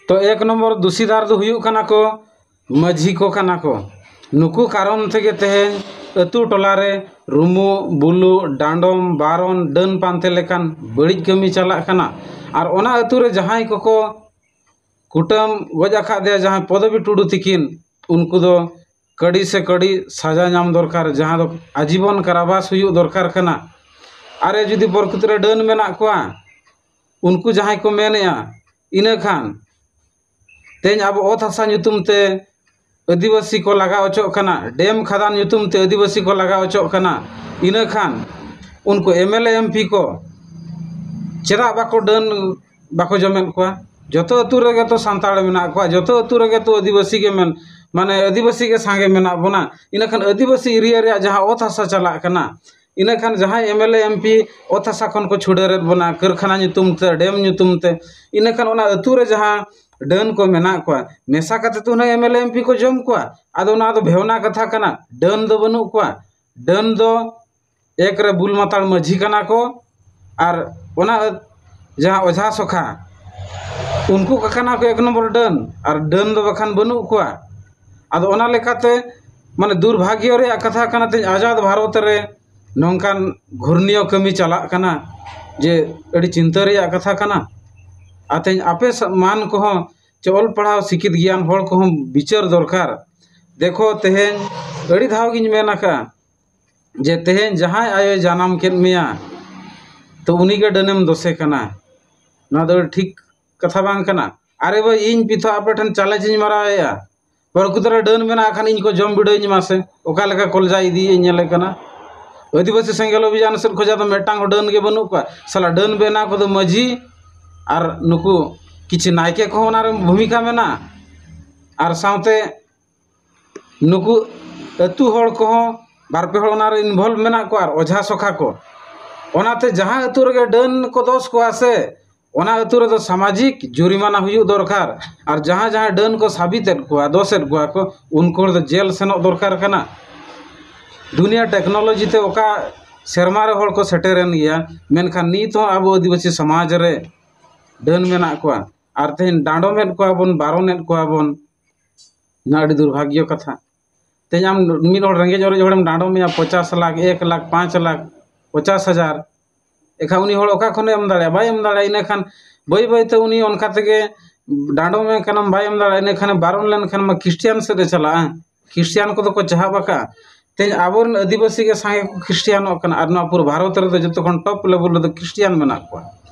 ᱛᱚ ᱮᱠ ᱱᱚᱢᱵᱚᱨ ᱫᱩᱥᱤᱫᱟᱨ ᱫᱚ ᱦᱩᱭᱩᱜ ᱠᱟᱱᱟ ᱠᱚ ᱢᱟᱹᱡᱷᱤ ᱠᱚ ᱠᱟᱱᱟ ᱠᱚ᱾ ᱱᱩᱠᱩ ᱠᱟᱨᱚᱱ ᱛᱮᱜᱮ ᱛᱮᱦᱮᱧ ᱟᱹᱛᱩ ᱴᱚᱞᱟ ᱨᱮ ᱨᱩᱢᱩᱜ, ᱵᱩᱞᱩᱜ, ᱰᱟᱸᱰᱚᱢ, ᱵᱟᱨᱚᱱ, ᱰᱟᱹᱱ ᱯᱟᱱᱛᱮ ᱞᱮᱠᱟᱱ ᱵᱟᱹᱲᱤᱡ ᱠᱟᱹᱢᱤ ᱪᱟᱞᱟᱜ ᱠᱟᱱᱟ᱾ ᱟᱨ ᱚᱱᱟ ᱟᱹᱛᱩ ᱨᱮ ᱡᱟᱦᱟᱸᱭ ᱠᱚᱠᱚ ᱠᱩᱴᱟᱹᱢ ᱜᱚᱡ ᱟᱠᱟᱫᱮᱭᱟ, ᱡᱟᱦᱟᱸᱭ ᱯᱚᱫᱚᱵᱤ ᱴᱩᱰᱩ ᱛᱤᱠᱤᱱ, ᱩᱱᱠᱩ ᱫᱚ ᱠᱟᱹᱲᱤ ᱥᱮ ᱠᱟᱹᱲᱤ ᱥᱟᱡᱟ ᱧᱟᱢ ᱫᱚᱨᱠᱟᱨ, ᱡᱟᱦᱟᱸ ᱫᱚ ᱟᱡᱤᱵᱚᱱ ᱠᱟᱨᱟᱵᱟᱥ ᱦᱩᱭᱩᱜ ᱫᱚᱨᱠᱟᱨ ᱠᱟᱱᱟ᱾ ᱟᱨᱮ ᱡᱩᱫᱤ ᱯᱨᱚᱠᱨᱤᱛᱤ ᱨᱮ ᱰᱟᱹᱱ ᱢᱮᱱᱟᱜ ᱠᱚᱣᱟ, ᱩᱱᱠᱩ ᱡᱟᱦᱟᱸᱭ ᱠᱚ ᱢᱮᱱᱮᱜᱼᱟ, ᱤᱱᱟᱹ ᱠᱷᱟᱱ ᱛᱮᱦᱮᱧ ᱟᱵᱚ ᱚᱛ ᱦᱟᱥᱟ ᱧᱩᱛᱩᱢ ᱛᱮ ᱟᱹᱫᱤᱵᱟᱹᱥᱤ ᱠᱚ ᱞᱟᱜᱟ ᱚᱪᱚᱜ ᱠᱟᱱᱟ, ᱰᱮᱢ ᱠᱷᱟᱫᱟᱱ ᱧᱩᱛᱩᱢ ᱛᱮ ᱟᱹᱫᱤᱵᱟᱹᱥᱤ ᱠᱚ ᱞᱟᱜᱟ ᱚᱪᱚᱜ ᱠᱟᱱᱟ, ᱤᱱᱟᱹ ᱠᱷᱟᱱ ᱩᱱᱠᱩ M L A M P ᱠᱚ ᱪᱮᱫᱟᱜ ᱵᱟᱠᱚ ᱰᱟᱹᱱ ᱵᱟᱠᱚ ᱡᱚᱢᱮᱫ ᱠᱚᱣᱟ? ᱡᱚᱛᱚ ᱟᱹᱛᱩ ᱨᱮᱜᱮ ᱛᱚ ᱥᱟᱱᱛᱟᱲ ᱢᱮᱱᱟᱜ ᱠᱚᱣᱟ, ᱡᱚᱛᱚ ᱟᱹᱛᱩ ᱨᱮᱜᱮ ᱛᱚ ᱟᱹᱫᱤᱵᱟᱹᱥᱤ ᱜᱮ ᱢᱮᱱ, ᱢᱟᱱᱮ ᱟᱹᱫᱤᱵᱟᱹᱥᱤ ᱜᱮ ᱥᱟᱸᱜᱮ ᱢᱮᱱᱟᱜ ᱵᱚᱱᱟ᱾ ᱤᱱᱟᱹᱠᱷᱟᱱ ᱟᱹᱫᱤᱵᱟᱹᱥᱤ ᱮᱨᱤᱭᱟ ᱨᱮᱭᱟᱜ ᱡᱟᱦᱟᱸ ᱚᱛ ᱦᱟᱥᱟ ᱪᱟᱞᱟᱜ ᱠᱟᱱᱟ, ᱤᱱᱟᱹᱠᱷᱟᱱ ᱡᱟᱦᱟᱸᱭ M L A M P ᱚᱛ ᱦᱟᱥᱟ ᱠᱷᱚᱱ ᱠᱚ ᱪᱷᱩᱰᱟᱹᱨᱮᱫ ᱵᱚᱱᱟ, ᱠᱟᱹᱨᱠᱷᱟᱱᱟ ᱧᱩᱛᱩᱢ ᱛᱮ, ᱰᱮᱢ ᱧᱩᱛᱩᱢ ᱛᱮ, ᱤᱱᱟᱹᱠᱷᱟᱱ ᱚᱱᱟ ᱟᱹᱛᱩ ᱨᱮ ᱡᱟᱦᱟᱸ ᱰᱟᱹᱱ ᱠᱚ ᱢᱮᱱᱟᱜ ᱠᱚᱣᱟ, ᱢᱮᱥᱟ ᱠᱟᱛᱮ ᱛᱚ ᱦᱩᱱᱟᱹᱝ M L A M P ᱠᱚ ᱡᱚᱢ ᱠᱚᱣᱟ᱾ ᱟᱫᱚ ᱚᱱᱟ ᱫᱚ ᱵᱷᱮᱣᱱᱟ ᱠᱟᱛᱷᱟ ᱠᱟᱱᱟ, ᱰᱟᱹᱱ ᱫᱚ ᱵᱟᱹᱱᱩᱜ ᱠᱚᱣᱟ᱾ ᱰᱟᱹᱱ ᱫᱚ ᱮᱠ ᱨᱮ ᱵᱩᱞ ᱢᱟᱛᱟᱲ ᱢᱟᱹᱡᱷᱤ ᱠᱟᱱᱟ ᱠᱚ, ᱟᱨ ᱚᱱᱟ ᱡᱟᱦᱟᱸ ᱚᱡᱷᱟ ᱥᱚᱠᱷᱟ, ᱩᱱᱠᱩ ᱠᱚ ᱠᱟᱱᱟ ᱠᱚ ᱮᱠ ᱱᱚᱢᱵᱚᱨ ᱰᱟᱹᱱ, ᱟᱨ ᱰᱟᱹᱱ ᱫᱚ ᱵᱟᱠᱷᱟᱱ ᱵᱟᱹᱱᱩᱜ ᱠᱚᱣᱟ᱾ ᱟᱫᱚ ᱚᱱᱟ ᱞᱮᱠᱟᱛᱮ ᱢᱟᱱᱮ ᱫᱩᱨᱵᱷᱟᱜᱽᱭᱚ ᱨᱮᱭᱟᱜ ᱠᱟᱛᱷᱟ ᱠᱟᱱᱟ, ᱛᱮᱦᱮᱧ ᱟᱡᱟᱫ ᱵᱷᱟᱨᱚᱛ ᱨᱮ ᱱᱚᱝᱠᱟᱱ ᱜᱷᱩᱨᱱᱤᱭᱚ ᱠᱟᱹᱢᱤ ᱪᱟᱞᱟᱜ ᱠᱟᱱᱟ, ᱡᱮ ᱟᱹᱰᱤ ᱪᱤᱱᱛᱟᱹ ᱨᱮᱭᱟᱜ ᱠᱟᱛᱷᱟ ᱠᱟᱱᱟ᱾ ᱟᱨ ᱛᱮᱦᱮᱧ ᱟᱯᱮ ᱥᱟ-, ᱢᱟᱱ ᱠᱚᱦᱚᱸ ᱪᱮ ᱚᱞ ᱯᱟᱲᱦᱟᱣ ᱥᱤᱠᱷᱤᱛ ᱜᱮᱭᱟᱱ ᱦᱚᱲ ᱠᱚᱦᱚᱸ ᱵᱤᱪᱟᱹᱨ ᱫᱚᱨᱠᱟᱨ᱾ ᱫᱮᱠᱷᱚ, ᱛᱮᱦᱮᱧ ᱟᱹᱰᱤ ᱫᱷᱟᱣ ᱜᱤᱧ ᱢᱮᱱ ᱟᱠᱟᱫᱼᱟ ᱡᱮ ᱛᱮᱦᱮᱧ ᱡᱟᱦᱟᱸᱭ ᱟᱭᱳᱭ ᱡᱟᱱᱟᱢ ᱠᱮᱫ ᱢᱮᱭᱟ, ᱛᱚ ᱩᱱᱤᱜᱮ ᱰᱟᱹᱱᱮᱢ ᱫᱚᱥᱮ ᱠᱟᱱᱟ᱾ ᱱᱚᱣᱟ ᱫᱚ ᱟᱹᱰᱤ ᱴᱷᱤᱠ ᱠᱟᱛᱷᱟ ᱵᱟᱝ ᱠᱟᱱᱟ? ᱟᱨᱮ ᱵᱷᱟᱹᱭ, ᱤᱧ ᱯᱤᱛᱷᱚ ᱟᱯᱮ ᱴᱷᱮᱱ ᱪᱮᱞᱮᱧᱡᱽ ᱤᱧ ᱢᱟᱨᱟᱣᱮᱫᱼᱟ, ᱯᱨᱚᱠᱨᱤᱛ ᱨᱮ ᱰᱟᱹᱱ ᱢᱮᱱᱟᱜ ᱠᱷᱟᱱ ᱤᱧ ᱠᱚ ᱡᱚᱢ ᱵᱤᱰᱟᱹᱣᱤᱧ ᱢᱟ ᱥᱮ, ᱚᱠᱟ ᱞᱮᱠᱟ ᱠᱚᱞᱡᱟ ᱤᱫᱤᱭᱮᱫ ᱧᱮᱞᱮ ᱠᱟᱱᱟ᱾ ᱟᱹᱫᱤᱵᱟᱹᱥᱤ ᱥᱮᱸᱜᱮᱞ ᱚᱵᱷᱤᱡᱟᱱ ᱥᱮᱫ ᱠᱷᱚᱱᱟᱜ ᱫᱚ ᱢᱤᱫᱴᱟᱝ ᱦᱚᱸ ᱰᱟᱹᱱ ᱜᱮ ᱵᱟᱹᱱᱩᱜ ᱠᱚᱣᱟ᱾ ᱥᱟᱞᱟ ᱰᱟᱹᱱ ᱵᱮᱱᱟᱣ ᱠᱚᱫᱚ ᱢᱟᱹᱡᱷᱤ ᱟᱨ ᱱᱩᱠᱩ ᱠᱤᱪᱷᱩ ᱱᱟᱭᱠᱮ ᱠᱚᱦᱚᱸ ᱚᱱᱟᱨᱮ ᱵᱷᱩᱢᱤᱠᱟ ᱢᱮᱱᱟᱜᱼᱟ᱾ ᱟᱨ ᱥᱟᱶᱛᱮ ᱱᱩᱠᱩ ᱟᱹᱛᱩ ᱦᱚᱲ ᱠᱚᱦᱚᱸ ᱵᱟᱨ ᱯᱮ ᱦᱚᱲ ᱚᱱᱟᱨᱮ ᱤᱱᱵᱷᱚᱞᱵᱷ ᱢᱮᱱᱟᱜ ᱠᱚᱣᱟ, ᱟᱨ ᱚᱡᱷᱟ ᱥᱚᱠᱷᱟ ᱠᱚ᱾ ᱚᱱᱟᱛᱮ ᱡᱟᱦᱟᱸ ᱟᱹᱛᱩ ᱨᱮᱜᱮ ᱰᱟᱹᱱ ᱠᱚ ᱫᱚᱥ ᱠᱚᱣᱟ ᱥᱮ, ᱚᱱᱟ ᱟᱹᱛᱩ ᱨᱮᱫᱚ ᱥᱟᱢᱟᱡᱤᱠ ᱡᱩᱨᱤᱢᱟᱱᱟ ᱦᱩᱭᱩᱜ ᱫᱚᱨᱠᱟᱨ᱾ ᱟᱨ ᱡᱟᱦᱟᱸ ᱡᱟᱦᱟᱸᱭ ᱰᱟᱹᱱ ᱠᱚ ᱥᱟᱵᱤᱛᱮᱫ ᱠᱚᱣᱟ, ᱫᱳᱥᱮᱫ ᱠᱚᱣᱟ ᱠᱚ, ᱩᱱᱠᱩ ᱦᱚᱲ ᱫᱚ ᱡᱮᱞ ᱥᱮᱱᱚᱜ ᱫᱚᱨᱠᱟᱨ ᱠᱟᱱᱟ᱾ ᱫᱩᱱᱤᱭᱟᱹ ᱴᱮᱠᱱᱳᱞᱚᱡᱤ ᱛᱮ ᱚᱠᱟ ᱥᱮᱨᱢᱟ ᱨᱮ ᱦᱚᱲ ᱠᱚ ᱥᱮᱴᱮᱨᱮᱱ ᱜᱮᱭᱟ, ᱢᱮᱱᱠᱷᱟᱱ ᱱᱤᱛ ᱦᱚᱸ ᱟᱵᱚ ᱟᱹᱫᱤᱵᱟᱹᱥᱤ ᱥᱚᱢᱟᱡᱽ ᱨᱮ ᱰᱟᱹᱱ ᱢᱮᱱᱟᱜ ᱠᱚᱣᱟ᱾ ᱟᱨ ᱛᱮᱦᱮᱧ ᱰᱟᱸᱰᱚᱢᱮᱫ ᱠᱚᱣᱟ ᱵᱚᱱ, ᱵᱟᱨᱚᱱᱮᱫ ᱠᱚᱣᱟ ᱵᱚᱱ, ᱱᱚᱣᱟ ᱟᱹᱰᱤ ᱫᱩᱨᱵᱷᱟᱜᱽᱭᱚ ᱠᱟᱛᱷᱟ᱾ ᱛᱮᱦᱮᱧ ᱟᱢ ᱢᱤᱫ ᱦᱚᱲ ᱨᱮᱸᱜᱮᱡ ᱚᱨᱮᱡ ᱦᱚᱲᱮᱢ ᱰᱟᱸᱰᱚᱢᱮᱭᱟ ᱯᱚᱪᱟᱥ ᱞᱟᱠᱷ, ᱮᱠ ᱞᱟᱠᱷ, ᱯᱟᱸᱪ ᱞᱟᱠᱷ, ᱯᱚᱪᱟᱥ ᱦᱟᱡᱟᱨ, ᱮᱱᱠᱷᱟᱱ ᱩᱱᱤ ᱦᱚᱲ ᱚᱠᱟ ᱠᱷᱚᱱᱮ ᱮᱢ ᱫᱟᱲᱮᱭᱟᱜᱼᱟ? ᱵᱟᱭ ᱮᱢ ᱫᱟᱲᱮᱭᱟᱜᱼᱟ᱾ ᱤᱱᱟᱹ ᱠᱷᱟᱱ ᱵᱟᱹᱭ ᱵᱟᱹᱭ ᱛᱮ ᱩᱱᱤ ᱚᱱᱠᱟ ᱛᱮᱜᱮ ᱰᱟᱸᱰᱚᱢᱮ ᱠᱟᱱᱟᱢ, ᱵᱟᱭ ᱮᱢ ᱫᱟᱲᱮᱭᱟᱜᱼᱟ᱾ ᱤᱱᱟᱹ ᱠᱷᱟᱱᱮ ᱵᱟᱨᱚᱱ ᱞᱮᱱᱠᱷᱟᱱ ᱢᱟ ᱠᱷᱨᱤᱥᱴᱤᱭᱟᱱ ᱥᱮᱫ ᱮ ᱪᱟᱞᱟᱜᱼᱟ᱾ ᱠᱷᱨᱤᱥᱴᱤᱭᱟᱱ ᱠᱚᱫᱚ ᱠᱚ ᱪᱟᱦᱟᱵ ᱟᱠᱟᱫᱼᱟ᱾ ᱛᱮᱦᱮᱧ ᱟᱵᱚᱨᱮᱱ ᱟᱹᱫᱤᱵᱟᱹᱥᱤ ᱜᱮ ᱥᱟᱸᱜᱮ ᱠᱚ ᱠᱷᱨᱤᱥᱴᱤᱭᱟᱱᱚᱜ ᱠᱟᱱᱟ, ᱟᱨ ᱱᱚᱣᱟ ᱯᱩᱨᱟᱹ ᱵᱷᱟᱨᱚᱛ ᱨᱮᱫᱚ ᱡᱚᱛᱚ ᱠᱷᱚᱱ ᱴᱚᱯ ᱞᱮᱵᱮᱞ ᱨᱮᱫᱚ ᱠᱷᱨᱤᱥᱴᱤᱭᱟᱱ ᱢᱮᱱᱟᱜ ᱠᱚᱣᱟ᱾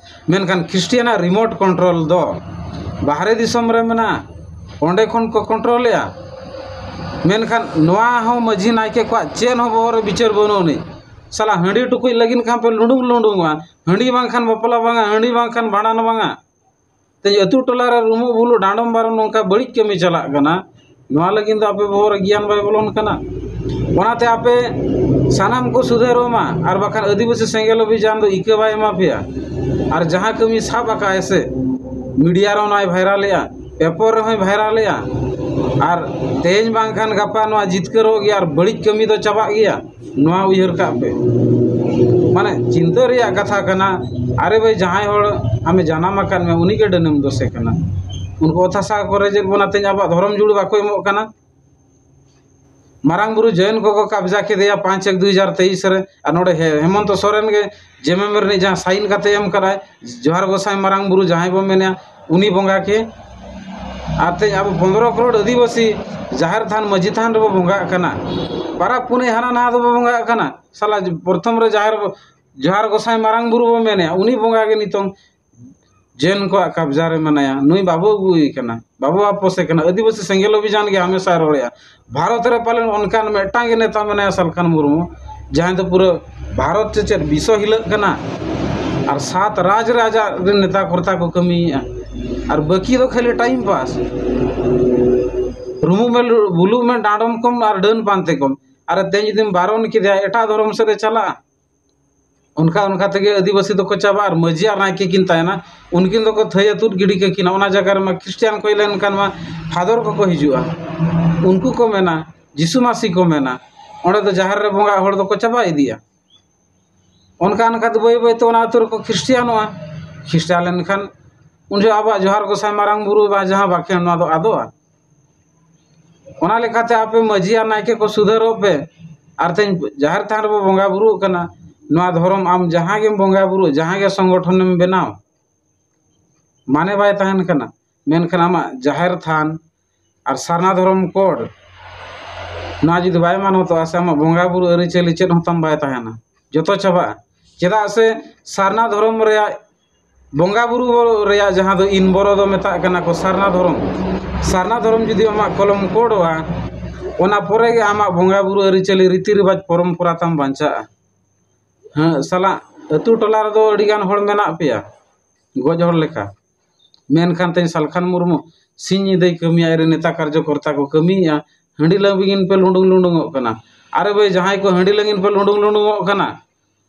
ᱢᱮᱱᱠᱷᱟᱱ ᱠᱷᱨᱤᱥᱴᱤᱭᱟᱱᱟᱜ ᱨᱤᱢᱳᱴ ᱠᱚᱱᱴᱨᱳᱞ ᱫᱚ ᱵᱟᱦᱨᱮ ᱫᱤᱥᱚᱢ ᱨᱮ ᱢᱮᱱᱟᱜᱼᱟ, ᱚᱸᱰᱮ ᱠᱷᱚᱱ ᱠᱚ ᱠᱚᱱᱴᱨᱳᱞᱮᱜᱼᱟ᱾ ᱢᱮᱱᱠᱷᱟᱱ ᱱᱚᱣᱟ ᱦᱚᱸ ᱢᱟᱹᱡᱷᱤ ᱱᱟᱭᱠᱮ ᱠᱚᱣᱟᱜ ᱪᱮᱫ ᱦᱚᱸ ᱵᱚᱦᱚᱜ ᱨᱮ ᱵᱤᱪᱟᱹᱨ ᱵᱟᱹᱱᱩᱜ ᱟᱹᱱᱤᱡ᱾ ᱥᱟᱞᱟ ᱦᱟᱺᱰᱤ ᱴᱩᱠᱩᱡ ᱞᱟᱹᱜᱤᱫ ᱠᱷᱟᱱ ᱯᱮ ᱞᱩᱸᱰᱩᱝ ᱞᱩᱸᱰᱩᱝᱚᱜᱼᱟ, ᱦᱟᱺᱰᱤ ᱵᱟᱝᱠᱷᱟᱱ ᱵᱟᱯᱞᱟ ᱵᱟᱝᱟ, ᱦᱟᱺᱰᱤ ᱵᱟᱝᱠᱷᱟᱱ ᱵᱷᱟᱸᱰᱟᱱ ᱵᱟᱝᱟ᱾ ᱛᱮᱦᱮᱧ ᱟᱹᱛᱩ ᱴᱚᱞᱟ ᱨᱮ ᱨᱩᱢᱩᱜ ᱵᱩᱞᱩᱜ ᱰᱟᱸᱰᱚᱢ ᱵᱟᱨᱚᱱ ᱱᱚᱝᱠᱟ ᱵᱟᱹᱲᱤᱡ ᱠᱟᱹᱢᱤ ᱪᱟᱞᱟᱜ ᱠᱟᱱᱟ, ᱱᱚᱣᱟ ᱞᱟᱹᱜᱤᱫ ᱫᱚ ᱟᱯᱮ ᱵᱚᱦᱚᱜ ᱨᱮ ᱜᱮᱭᱟᱱ ᱵᱟᱭ ᱵᱚᱞᱚᱱ ᱠᱟᱱᱟ᱾ ᱚᱱᱟᱛᱮ ᱟᱯᱮ ᱥᱟᱱᱟᱢ ᱠᱚ ᱥᱩᱫᱷᱟᱹᱨᱚᱜ ᱢᱟ, ᱟᱨ ᱵᱟᱠᱷᱟᱱ ᱟᱹᱫᱤᱵᱟᱹᱥᱤ ᱥᱮᱸᱜᱮᱞ ᱚᱵᱷᱤᱡᱟᱱ ᱫᱚ ᱤᱠᱟᱹ ᱵᱟᱭ ᱮᱢᱟ ᱯᱮᱭᱟ᱾ ᱟᱨ ᱡᱟᱦᱟᱸ ᱠᱟᱹᱢᱤ ᱥᱟᱵ ᱟᱠᱟᱫ ᱥᱮ, ᱢᱤᱰᱤᱭᱟ ᱨᱮᱦᱚᱸ ᱱᱚᱣᱟᱭ ᱵᱷᱟᱭᱨᱟᱞᱮᱜᱼᱟ, ᱯᱮᱯᱚᱨ ᱨᱮᱦᱚᱸᱭ ᱵᱷᱟᱭᱨᱟᱞᱮᱜᱼᱟ, ᱟᱨ ᱛᱮᱦᱮᱧ ᱵᱟᱝᱠᱷᱟᱱ ᱜᱟᱯᱟ ᱱᱚᱣᱟ ᱡᱤᱛᱠᱟᱹᱨᱚᱜ ᱜᱮᱭᱟ ᱟᱨ ᱵᱟᱹᱲᱤᱡ ᱠᱟᱹᱢᱤ ᱫᱚ ᱪᱟᱵᱟᱜ ᱜᱮᱭᱟ᱾ ᱱᱚᱣᱟ ᱩᱭᱦᱟᱹᱨ ᱠᱟᱜ ᱯᱮ, ᱢᱟᱱᱮ ᱪᱤᱱᱛᱟᱹ ᱨᱮᱭᱟᱜ ᱠᱟᱛᱷᱟ ᱠᱟᱱᱟ᱾ ᱟᱨᱮ ᱵᱷᱟᱹᱭ, ᱡᱟᱦᱟᱸᱭ ᱦᱚᱲ ᱟᱢᱮ ᱡᱟᱱᱟᱢ ᱟᱠᱟᱫ ᱢᱮ, ᱩᱱᱤᱜᱮ ᱰᱟᱹᱱᱮᱢ ᱫᱳᱥᱮ ᱠᱟᱱᱟ᱾ ᱩᱱᱠᱩ ᱚᱛ ᱦᱟᱥᱟ ᱠᱚ ᱨᱮᱡᱮᱫ ᱵᱚᱱᱟ, ᱛᱮᱦᱮᱧ ᱟᱵᱚᱣᱟᱜ ᱫᱷᱚᱨᱚᱢ ᱡᱩᱲᱩ ᱵᱟᱠᱚ ᱮᱢᱚᱜ ᱠᱟᱱᱟ᱾ ᱢᱟᱨᱟᱝ ᱵᱩᱨᱩ ᱡᱚᱭᱮᱱ ᱠᱚᱠᱚ ᱠᱟᱵᱽᱡᱟ ᱠᱮᱫᱮᱭᱟ ᱯᱟᱸᱪ ᱮᱠ ᱫᱩᱭ ᱦᱟᱡᱟᱨ ᱛᱮᱭᱤᱥ ᱨᱮ, ᱟᱨ ᱱᱚᱰᱮ ᱦᱮ-, ᱦᱮᱢᱚᱱᱛᱚ ᱥᱚᱨᱮᱱ ᱜᱮ ᱡᱮᱢᱮᱢ ᱨᱤᱱᱤᱡ ᱡᱟᱦᱟᱸ ᱥᱟᱭᱤᱱ ᱠᱟᱛᱮ ᱮᱢ ᱠᱟᱫᱟᱭ, ᱡᱚᱦᱟᱨ ᱜᱚᱸᱥᱟᱭ ᱢᱟᱨᱟᱝ ᱵᱩᱨᱩ ᱡᱟᱦᱟᱸᱭ ᱵᱚᱱ ᱢᱮᱱᱮᱭᱟ, ᱩᱱᱤ ᱵᱚᱸᱜᱟ ᱠᱮ᱾ ᱟᱨ ᱛᱮᱦᱮᱧ ᱟᱵᱚ ᱯᱚᱱᱫᱽᱨᱚ ᱠᱨᱳᱲ ᱟᱹᱫᱤᱵᱟᱹᱥᱤ ᱡᱟᱦᱮᱨ ᱛᱷᱟᱱ, ᱢᱟᱹᱡᱷᱤ ᱛᱷᱟᱱ ᱨᱮᱵᱚ ᱵᱚᱸᱜᱟᱜ ᱠᱟᱱᱟ, ᱯᱟᱨᱟᱵᱽ ᱯᱩᱱᱟᱹᱭ ᱦᱟᱱᱟ ᱱᱟᱣᱟ ᱫᱚᱵᱚ ᱵᱚᱸᱜᱟᱜ ᱠᱟᱱᱟ᱾ ᱥᱟᱞᱟ ᱯᱨᱚᱛᱷᱚᱢ ᱨᱮ ᱡᱟᱦᱮᱨ ᱵᱚ-, ᱡᱚᱦᱟᱨ ᱜᱚᱸᱥᱟᱭ ᱢᱟᱨᱟᱝ ᱵᱩᱨᱩ ᱵᱚ ᱢᱮᱱᱮᱭᱟ, ᱩᱱᱤ ᱵᱚᱸᱜᱟ ᱜᱮ ᱱᱤᱛᱚᱝ ᱡᱮᱱ ᱠᱚᱣᱟᱜ ᱠᱟᱵᱽᱡᱟ ᱨᱮ ᱢᱮᱱᱟᱭᱟ᱾ ᱱᱩᱭ ᱵᱟᱵᱚ ᱟᱹᱜᱩᱭᱮ ᱠᱟᱱᱟ, ᱵᱟᱵᱚ ᱟᱯᱚᱥᱮ ᱠᱟᱱᱟ᱾ ᱟᱹᱫᱤᱵᱟᱹᱥᱤ ᱥᱮᱸᱜᱮᱞ ᱚᱵᱷᱤᱡᱟᱱ ᱜᱮ ᱦᱟᱢᱮᱥᱟᱭ ᱨᱚᱲᱮᱜᱼᱟ᱾ ᱵᱷᱟᱨᱚᱛ ᱨᱮ ᱯᱟᱞᱮᱱ ᱚᱱᱠᱟᱱ ᱢᱤᱫᱴᱟᱝ ᱜᱮ ᱱᱮᱛᱟ ᱢᱮᱱᱟᱭᱟ ᱥᱟᱞᱠᱷᱟᱱ ᱢᱩᱨᱢᱩ, ᱡᱟᱦᱟᱸᱭ ᱫᱚ ᱯᱩᱨᱟᱹ ᱵᱷᱟᱨᱚᱛ ᱪᱮ ᱪᱮᱫ ᱵᱤᱥᱥᱚ ᱦᱤᱞᱟᱹᱜ ᱠᱟᱱᱟ, ᱟᱨ ᱥᱟᱛ ᱨᱟᱡᱽ ᱨᱮ ᱟᱡᱟᱜ ᱨᱮᱱ ᱱᱮᱛᱟ ᱠᱚᱨᱛᱟ ᱠᱚ ᱠᱟᱹᱢᱤᱭᱮᱫᱼᱟ, ᱟᱨ ᱵᱟᱹᱠᱤ ᱫᱚ ᱠᱷᱟᱹᱞᱤ ᱴᱟᱭᱤᱢ ᱯᱟᱥ᱾ ᱨᱩᱢᱩᱜ ᱢᱮ, ᱵᱩᱞᱩᱜ ᱢᱮ, ᱰᱟᱸᱰᱚᱢ ᱠᱚᱢ ᱟᱨ ᱰᱟᱹᱱ ᱯᱟᱱᱛᱮ ᱠᱚᱢ᱾ ᱟᱨ ᱛᱮᱦᱮᱧ ᱡᱩᱫᱤᱢ ᱵᱟᱨᱚᱱ ᱠᱮᱫᱮᱭᱟ, ᱮᱴᱟᱜ ᱫᱷᱚᱨᱚᱢ ᱥᱮᱫ ᱮ ᱪᱟᱞᱟᱜᱼᱟ᱾ ᱚᱱᱠᱟ ᱚᱱᱠᱟ ᱛᱮᱜᱮ ᱟᱹᱫᱤᱵᱟᱹᱥᱤ ᱫᱚᱠᱚ ᱪᱟᱵᱟᱜᱼᱟ ᱟᱨ ᱢᱟᱹᱡᱷᱤ ᱟᱨ ᱱᱟᱭᱠᱮ ᱠᱤᱱ ᱛᱟᱦᱮᱱᱟ᱾ ᱩᱱᱠᱤᱱ ᱫᱚᱠᱚ ᱛᱷᱟᱹᱭᱟᱹ ᱛᱩᱫ ᱜᱤᱰᱤ ᱠᱟᱹᱠᱤᱱᱟ᱾ ᱚᱱᱟ ᱡᱟᱭᱜᱟ ᱨᱮᱢᱟ ᱠᱷᱨᱤᱥᱴᱟᱱ ᱠᱚ ᱦᱮᱡ ᱞᱮᱱᱠᱷᱟᱱ ᱢᱟ ᱯᱷᱟᱫᱚᱨ ᱠᱚᱠᱚ ᱦᱤᱡᱩᱜᱼᱟ᱾ ᱩᱱᱠᱩ ᱠᱚ ᱢᱮᱱᱟ, ᱡᱤᱥᱩ ᱢᱟᱹᱥᱤ ᱠᱚ ᱢᱮᱱᱟ, ᱚᱸᱰᱮ ᱫᱚ ᱡᱟᱦᱮᱨ ᱨᱮ ᱵᱚᱸᱜᱟ ᱦᱚᱲ ᱫᱚᱠᱚ ᱪᱟᱵᱟ ᱤᱫᱤᱜᱼᱟ᱾ ᱚᱱᱠᱟ ᱚᱱᱠᱟ ᱛᱮ ᱵᱟᱹᱭ ᱵᱟᱹᱭ ᱛᱮ ᱚᱱᱟ ᱟᱹᱛᱩ ᱨᱮᱠᱚ ᱠᱷᱨᱤᱥᱴᱟᱱᱚᱜᱼᱟ᱾ ᱠᱷᱨᱤᱥᱴᱟᱱ ᱞᱮᱱᱠᱷᱟᱱ ᱩᱱ ᱡᱚᱦᱚᱜ ᱟᱵᱚᱣᱟᱜ ᱡᱚᱦᱟᱨ ᱜᱚᱸᱥᱟᱭ ᱢᱟᱨᱟᱝ ᱵᱩᱨᱩ ᱵᱟ ᱡᱟᱦᱟᱸ ᱵᱟᱠᱷᱮᱲ, ᱱᱚᱣᱟ ᱫᱚ ᱟᱫᱚᱜᱼᱟ᱾ ᱚᱱᱟ ᱞᱮᱠᱟᱛᱮ ᱟᱯᱮ ᱢᱟᱹᱡᱷᱤ ᱟᱨ ᱱᱟᱭᱠᱮ ᱠᱚ ᱥᱩᱫᱷᱟᱹᱨᱚᱜ ᱯᱮ᱾ ᱟᱨ ᱛᱮᱦᱮᱧ ᱡᱟᱦᱮᱨ ᱛᱷᱟᱱ ᱨᱮᱵᱚ ᱵᱚᱸᱜᱟ ᱵᱩᱨᱩᱜ ᱠᱟᱱᱟ, ᱱᱚᱣᱟ ᱫᱷᱚᱨᱚᱢ ᱟᱢ ᱡᱟᱦᱟᱸ ᱜᱮᱢ ᱵᱚᱸᱜᱟ ᱵᱩᱨᱩᱜ, ᱡᱟᱦᱟᱸ ᱜᱮ ᱥᱚᱝᱜᱚᱴᱷᱚᱱᱮᱢ ᱵᱮᱱᱟᱣ, ᱢᱟᱱᱮ ᱵᱟᱭ ᱛᱟᱦᱮᱱ ᱠᱟᱱᱟ᱾ ᱢᱮᱱᱠᱷᱟᱱ ᱟᱢᱟᱜ ᱡᱟᱦᱮᱨ ᱛᱷᱟᱱ ᱟᱨ ᱥᱟᱨᱱᱟ ᱫᱷᱚᱨᱚᱢ ᱠᱳᱰ, ᱱᱚᱣᱟ ᱡᱩᱫᱤ ᱵᱟᱭ ᱢᱟᱱᱚᱛᱚᱜᱼᱟ ᱥᱮ, ᱟᱢᱟᱜ ᱵᱚᱸᱜᱟ ᱵᱩᱨᱩ ᱟᱹᱨᱤᱪᱟᱹᱞᱤ ᱪᱮᱫ ᱦᱚᱸ ᱛᱟᱢ ᱵᱟᱭ ᱛᱟᱦᱮᱱᱟ, ᱡᱚᱛᱚ ᱪᱟᱵᱟᱜᱼᱟ᱾ ᱪᱮᱫᱟᱜ ᱥᱮ ᱥᱟᱨᱱᱟ ᱫᱷᱚᱨᱚᱢ ᱨᱮᱭᱟᱜ ᱵᱚᱸᱜᱟ ᱵᱩᱨᱩ ᱨᱮᱭᱟᱜ ᱡᱟᱦᱟᱸ ᱫᱚ ᱤᱱ ᱵᱚᱨᱚ ᱫᱚ ᱢᱮᱛᱟᱜ ᱠᱟᱱᱟ ᱠᱚ ᱥᱟᱨᱱᱟ ᱫᱷᱚᱨᱚᱢ᱾ ᱥᱟᱨᱱᱟ ᱫᱷᱚᱨᱚᱢ ᱡᱩᱫᱤ ᱟᱢᱟᱜ ᱠᱚᱞᱚᱢ ᱠᱳᱰᱚᱜᱼᱟ, ᱚᱱᱟ ᱯᱚᱨᱮ ᱜᱮ ᱟᱢᱟᱜ ᱵᱚᱸᱜᱟ ᱵᱩᱨᱩ ᱟᱹᱨᱤᱪᱟᱹᱞᱤ ᱨᱤᱛᱤ ᱨᱮᱣᱟᱡᱽ ᱯᱚᱨᱚᱢᱯᱚᱨᱟ ᱛᱟᱢ ᱵᱟᱧᱪᱟᱜᱼᱟ᱾ ᱦᱮᱸ ᱥᱟᱞᱟ, ᱟᱹᱛᱩ ᱴᱚᱞᱟ ᱨᱮᱫᱚ ᱟᱹᱰᱤ ᱜᱟᱱ ᱦᱚᱲ ᱢᱮᱱᱟᱜ ᱯᱮᱭᱟ ᱜᱚᱡ ᱦᱚᱲ ᱞᱮᱠᱟ, ᱢᱮᱱᱠᱷᱟᱱ ᱛᱮᱦᱮᱧ ᱥᱟᱞᱠᱷᱟᱱ ᱢᱩᱨᱢᱩ ᱥᱤᱧ ᱧᱤᱫᱟᱹᱭ ᱠᱟᱹᱢᱤᱭᱟ, ᱟᱡᱨᱮᱱ ᱱᱮᱛᱟ ᱠᱟᱨᱡᱚᱠᱚᱨᱛᱟ ᱠᱚ ᱠᱟᱹᱢᱤᱭᱮᱫᱼᱟ, ᱦᱟᱺᱰᱤ ᱞᱟᱹᱝᱜᱤᱱ ᱯᱮ ᱞᱩᱸᱰᱩᱝ ᱞᱩᱸᱰᱩᱝᱚᱜ ᱠᱟᱱᱟ᱾ ᱟᱨᱮ ᱵᱷᱟᱹᱭ, ᱡᱟᱦᱟᱸᱭ ᱠᱚ ᱦᱟᱺᱰᱤ ᱞᱟᱹᱝᱜᱤᱱ ᱯᱮ ᱞᱩᱸᱰᱩᱝ ᱞᱩᱸᱰᱩᱝᱚᱜ ᱠᱟᱱᱟ,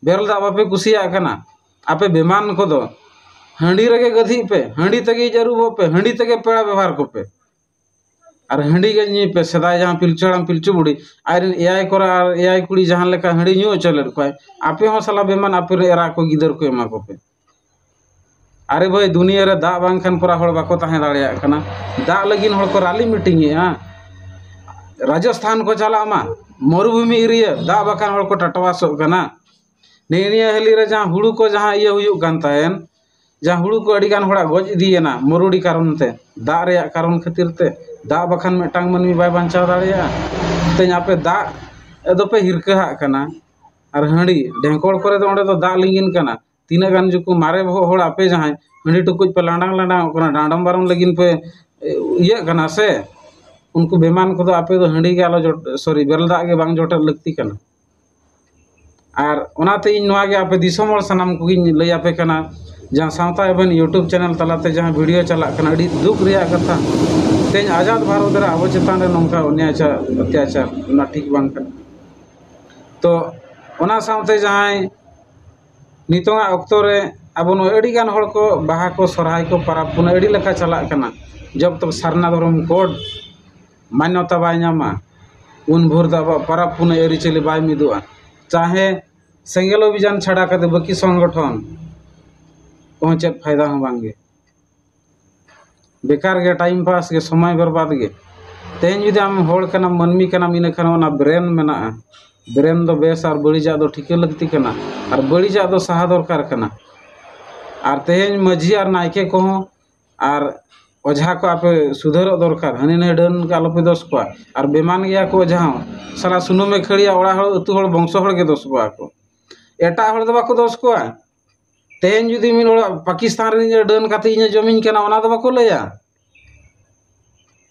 ᱵᱮᱨᱮᱞ ᱫᱟᱜ ᱵᱟᱯᱮ ᱠᱩᱥᱤᱭᱟᱜ ᱠᱟᱱᱟ, ᱟᱯᱮ ᱵᱮᱢᱟᱱ ᱠᱚᱫᱚ ᱦᱟᱺᱰᱤ ᱨᱮᱜᱮ ᱜᱟᱹᱫᱷᱤᱜ ᱯᱮ, ᱦᱟᱺᱰᱤ ᱛᱮᱜᱮ ᱡᱟᱹᱨᱩᱵᱚᱜ ᱯᱮ, ᱦᱟᱺᱰᱤ ᱛᱮᱜᱮ ᱯᱮᱲᱟ ᱵᱮᱵᱚᱦᱟᱨ ᱠᱚᱯᱮ᱾ ᱟᱨ ᱦᱟᱺᱰᱤ ᱜᱮ ᱧᱩᱭ ᱯᱮ᱾ ᱥᱮᱫᱟᱭ ᱡᱟᱦᱟᱸ ᱯᱤᱞᱪᱩ ᱦᱟᱲᱟᱢ ᱯᱤᱞᱪᱩ ᱵᱩᱲᱦᱤ ᱟᱡᱨᱮᱱ ᱮᱭᱟᱭ ᱠᱚᱲᱟ ᱟᱨ ᱮᱭᱟᱭ ᱠᱩᱲᱤ ᱡᱟᱦᱟᱸ ᱞᱮᱠᱟ ᱦᱟᱺᱰᱤ ᱧᱩ ᱦᱚᱪᱚ ᱞᱮᱫ ᱠᱚᱣᱟᱭ, ᱟᱯᱮ ᱦᱚᱸ ᱥᱟᱞᱟ ᱵᱮᱢᱟᱱ ᱟᱯᱮ ᱨᱮᱱ ᱮᱨᱟ ᱠᱚ ᱜᱤᱫᱟᱹᱨ ᱠᱚ ᱮᱢᱟ ᱠᱚᱯᱮ᱾ ᱟᱨᱮ ᱵᱷᱟᱹᱭ, ᱫᱩᱱᱤᱭᱟᱹ ᱨᱮ ᱫᱟᱜ ᱵᱟᱝᱠᱷᱟᱱ ᱯᱚᱨᱟ ᱦᱚᱲ ᱵᱟᱠᱚ ᱛᱟᱦᱮᱸ ᱫᱟᱲᱮᱭᱟᱜ ᱠᱟᱱᱟ᱾ ᱫᱟᱜ ᱞᱟᱹᱜᱤᱫ ᱦᱚᱲ ᱠᱚ ᱨᱟᱞᱤ ᱢᱤᱴᱤᱝ ᱮᱫᱼᱟ᱾ ᱨᱟᱡᱚᱥᱛᱷᱟᱱ ᱠᱚ ᱪᱟᱞᱟᱜ ᱢᱟ, ᱢᱚᱨᱩᱵᱷᱩᱢᱤ ᱮᱨᱤᱭᱟ, ᱫᱟᱜ ᱵᱟᱠᱷᱟᱱ ᱦᱚᱲ ᱠᱚ ᱴᱟᱴᱣᱟᱥᱚᱜ ᱠᱟᱱᱟ᱾ ᱱᱤᱭᱟᱹ ᱱᱤᱭᱟᱹ ᱦᱟᱹᱞᱤ ᱨᱮ ᱡᱟᱦᱟᱸ ᱦᱩᱲᱩ ᱠᱚ ᱡᱟᱦᱟᱸ ᱤᱭᱟᱹ ᱦᱩᱭᱩᱜ ᱠᱟᱱ ᱛᱟᱦᱮᱸᱱ, ᱡᱟᱦᱟᱸ ᱦᱩᱲᱩ ᱠᱚ ᱟᱹᱰᱤ ᱜᱟᱱ ᱦᱚᱲᱟᱜ ᱜᱚᱡ ᱤᱫᱤᱭᱮᱱᱟ ᱢᱚᱨᱩᱰᱤ ᱠᱟᱨᱚᱱ ᱛᱮ, ᱫᱟᱜ ᱨᱮᱭᱟᱜ ᱠᱟᱨᱚᱱ ᱠᱷᱟᱹᱛᱤᱨ ᱛᱮ᱾ ᱫᱟᱜ ᱵᱟᱠᱷᱟᱱ ᱢᱤᱫᱴᱟᱝ ᱢᱟᱹᱱᱢᱤ ᱵᱟᱭ ᱵᱟᱧᱪᱟᱣ ᱫᱟᱲᱮᱭᱟᱜᱼᱟ᱾ ᱛᱮᱦᱮᱧ ᱟᱯᱮ ᱫᱟᱜ ᱫᱚᱯᱮ ᱦᱤᱨᱠᱟᱹ ᱦᱟᱜ ᱠᱟᱱᱟ᱾ ᱟᱨ ᱦᱟᱺᱰᱤ, ᱰᱷᱮᱸᱠᱚᱲ ᱠᱚᱨᱮ ᱫᱚ ᱚᱸᱰᱮ ᱫᱚ ᱫᱟᱜ ᱞᱤᱸᱜᱤᱱ ᱠᱟᱱᱟ᱾ ᱛᱤᱱᱟᱹᱜ ᱜᱟᱱ ᱡᱩᱠᱩ ᱢᱟᱨᱮ ᱵᱚᱦᱚᱜ ᱦᱚᱲ ᱟᱯᱮ ᱡᱟᱦᱟᱸᱭ ᱦᱟᱺᱰᱤ ᱴᱩᱠᱩᱡ ᱯᱮ ᱞᱟᱸᱰᱟᱝ ᱞᱟᱸᱰᱟᱝ ᱚᱜ ᱠᱟᱱᱟ, ᱰᱟᱸᱰᱚᱢ ᱵᱟᱨᱚᱱ ᱞᱟᱹᱜᱤᱫ ᱯᱮ, ᱮ, ᱤᱭᱟᱹᱜ ᱠᱟᱱᱟ ᱥᱮ, ᱩᱱᱠᱩ ᱵᱮᱢᱟᱱ ᱠᱚᱫᱚ ᱟᱯᱮ ᱫᱚ ᱦᱟᱺᱰᱤ ᱜᱮ ᱟᱞᱚ ᱡᱚᱴ-, ᱥᱚᱨᱤ, ᱵᱮᱨᱮᱞ ᱫᱟᱜ ᱜᱮ ᱵᱟᱝ ᱡᱚᱴᱮᱫ ᱞᱟᱹᱠᱛᱤ ᱠᱟᱱᱟ᱾ ᱟᱨ ᱚᱱᱟᱛᱮ ᱤᱧ ᱱᱚᱣᱟ ᱜᱮ ᱟᱯᱮ ᱫᱤᱥᱚᱢ ᱦᱚᱲ ᱥᱟᱱᱟᱢ ᱠᱚᱜᱮᱧ ᱞᱟᱹᱭ ᱟᱯᱮ ᱠᱟᱱᱟ, ᱡᱟᱦᱟᱸ ᱥᱟᱶᱛᱟ ᱮᱵᱷᱮᱱ YouTube ᱪᱮᱱᱮᱞ ᱛᱟᱞᱟᱛᱮ ᱡᱟᱦᱟᱸ ᱵᱷᱤᱰᱤᱭᱳ ᱪᱟᱞᱟᱜ ᱠᱟᱱᱟ, ᱟᱹᱰᱤ ᱫᱩᱠ ᱨᱮᱭᱟᱜ ᱠᱟᱛᱷᱟ᱾ ᱛᱮᱦᱮᱧ ᱟᱡᱟᱫ ᱵᱷᱟᱨᱚᱛ ᱨᱮ ᱟᱵᱚ ᱪᱮᱛᱟᱱ ᱨᱮ ᱱᱚᱝᱠᱟ ᱚᱱᱭᱟᱪᱟᱨ, ᱚᱛᱛᱟᱪᱟᱨ, ᱚᱱᱟ ᱴᱷᱤᱠ ᱵᱟᱝ ᱠᱟᱱᱟ᱾ ᱛᱚ ᱚᱱᱟ ᱥᱟᱶᱛᱮ ᱡᱟᱦᱟᱸᱭ ᱱᱤᱛᱚᱝᱟᱜ ᱚᱠᱛᱚ ᱨᱮ ᱟᱵᱚ ᱱᱚᱜᱼᱚᱭ ᱟᱹᱰᱤ ᱜᱟᱱ ᱦᱚᱲ ᱠᱚ ᱵᱟᱦᱟ ᱠᱚ, ᱥᱚᱨᱦᱟᱭ ᱠᱚ, ᱯᱟᱨᱟᱵᱽ ᱯᱩᱱᱟᱹᱭ ᱟᱹᱰᱤ ᱞᱮᱠᱟ ᱪᱟᱞᱟᱜ ᱠᱟᱱᱟ᱾ ᱡᱚᱵ ᱛᱚᱠ ᱥᱟᱨᱱᱟ ᱫᱷᱚᱨᱚᱢ ᱠᱳᱰ ᱢᱟᱱᱱᱚᱛᱟ ᱵᱟᱭ ᱧᱟᱢᱟ, ᱩᱱ ᱵᱷᱳᱨ ᱫᱚ ᱟᱵᱚᱣᱟᱜ ᱯᱟᱨᱟᱵᱽ ᱯᱩᱱᱟᱹᱭ ᱟᱹᱨᱤᱪᱟᱹᱞᱤ ᱵᱟᱭ ᱢᱤᱫᱚᱜᱼᱟ᱾ ᱪᱟᱦᱮ ᱥᱮᱸᱜᱮᱞ ᱚᱵᱷᱤᱡᱟᱱ ᱪᱷᱟᱰᱟ ᱠᱟᱛᱮ ᱵᱟᱹᱠᱤ ᱥᱚᱝᱜᱚᱴᱷᱚᱱ ᱠᱚᱦᱚᱸ ᱪᱮᱫ ᱯᱷᱟᱭᱫᱟ ᱦᱚᱸ ᱵᱟᱝᱜᱮ᱾ ᱵᱮᱠᱟᱨ ᱜᱮ, ᱴᱟᱭᱤᱢ ᱯᱟᱥ ᱜᱮ, ᱥᱚᱢᱚᱭ ᱵᱚᱨᱵᱟᱫ ᱜᱮ᱾ ᱛᱮᱦᱮᱧ ᱡᱩᱫᱤ ᱟᱢ ᱦᱚᱲ ᱠᱟᱱᱟᱢ, ᱢᱟᱹᱱᱢᱤ ᱠᱟᱱᱟᱢ, ᱤᱱᱟᱹ ᱠᱷᱟᱱ ᱚᱱᱟ ᱵᱨᱮᱱ ᱢᱮᱱᱟᱜᱼᱟ᱾ ᱵᱨᱮᱱ ᱫᱚ ᱵᱮᱥ ᱟᱨ ᱵᱟᱹᱲᱤᱡᱟᱜ ᱫᱚ ᱴᱷᱤᱠᱟᱹ ᱞᱟᱹᱠᱛᱤ ᱠᱟᱱᱟ, ᱟᱨ ᱵᱟᱹᱲᱤᱡᱟᱜ ᱫᱚ ᱥᱟᱦᱟ ᱫᱚᱨᱠᱟᱨ ᱠᱟᱱᱟ᱾ ᱟᱨ ᱛᱮᱦᱮᱧ ᱢᱟᱹᱡᱷᱤ ᱟᱨ ᱱᱟᱭᱠᱮ ᱠᱚᱦᱚᱸ ᱟᱨ ᱚᱡᱷᱟ ᱠᱚ ᱟᱯᱮ ᱥᱩᱫᱷᱟᱹᱨᱚᱜ ᱫᱚᱨᱠᱟᱨ᱾ ᱦᱟᱹᱱᱤ ᱱᱟᱹᱭ ᱰᱟᱹᱱ ᱠᱚ ᱟᱞᱚᱯᱮ ᱫᱚᱥ ᱠᱚᱣᱟ᱾ ᱟᱨ ᱵᱮᱢᱟᱱ ᱜᱮᱭᱟ ᱠᱚ ᱚᱡᱷᱟ ᱦᱚᱸ᱾ ᱥᱟᱞᱟ ᱥᱩᱱᱩᱢᱮ ᱠᱷᱟᱹᱲᱤᱭᱟ, ᱚᱲᱟᱜ ᱦᱚᱲ, ᱟᱹᱛᱩ ᱦᱚᱲ, ᱵᱚᱝᱥᱚ ᱦᱚᱲ ᱜᱮ ᱫᱚᱥ ᱠᱚᱣᱟ ᱠᱚ᱾ ᱮᱴᱟᱜ ᱦᱚᱲ ᱫᱚ ᱵᱟᱠᱚ ᱫᱚᱥ ᱠᱚᱣᱟ᱾ ᱛᱮᱦᱮᱧ ᱡᱩᱫᱤ ᱢᱤᱫ ᱦᱚᱲ ᱯᱟᱠᱤᱥᱛᱟᱱ ᱨᱤᱱᱤᱡ ᱰᱟᱹᱱ ᱠᱟᱛᱮ ᱤᱧᱮ ᱡᱚᱢᱤᱧ ᱠᱟᱱᱟ, ᱚᱱᱟ ᱫᱚ ᱵᱟᱠᱚ ᱞᱟᱹᱭᱟ᱾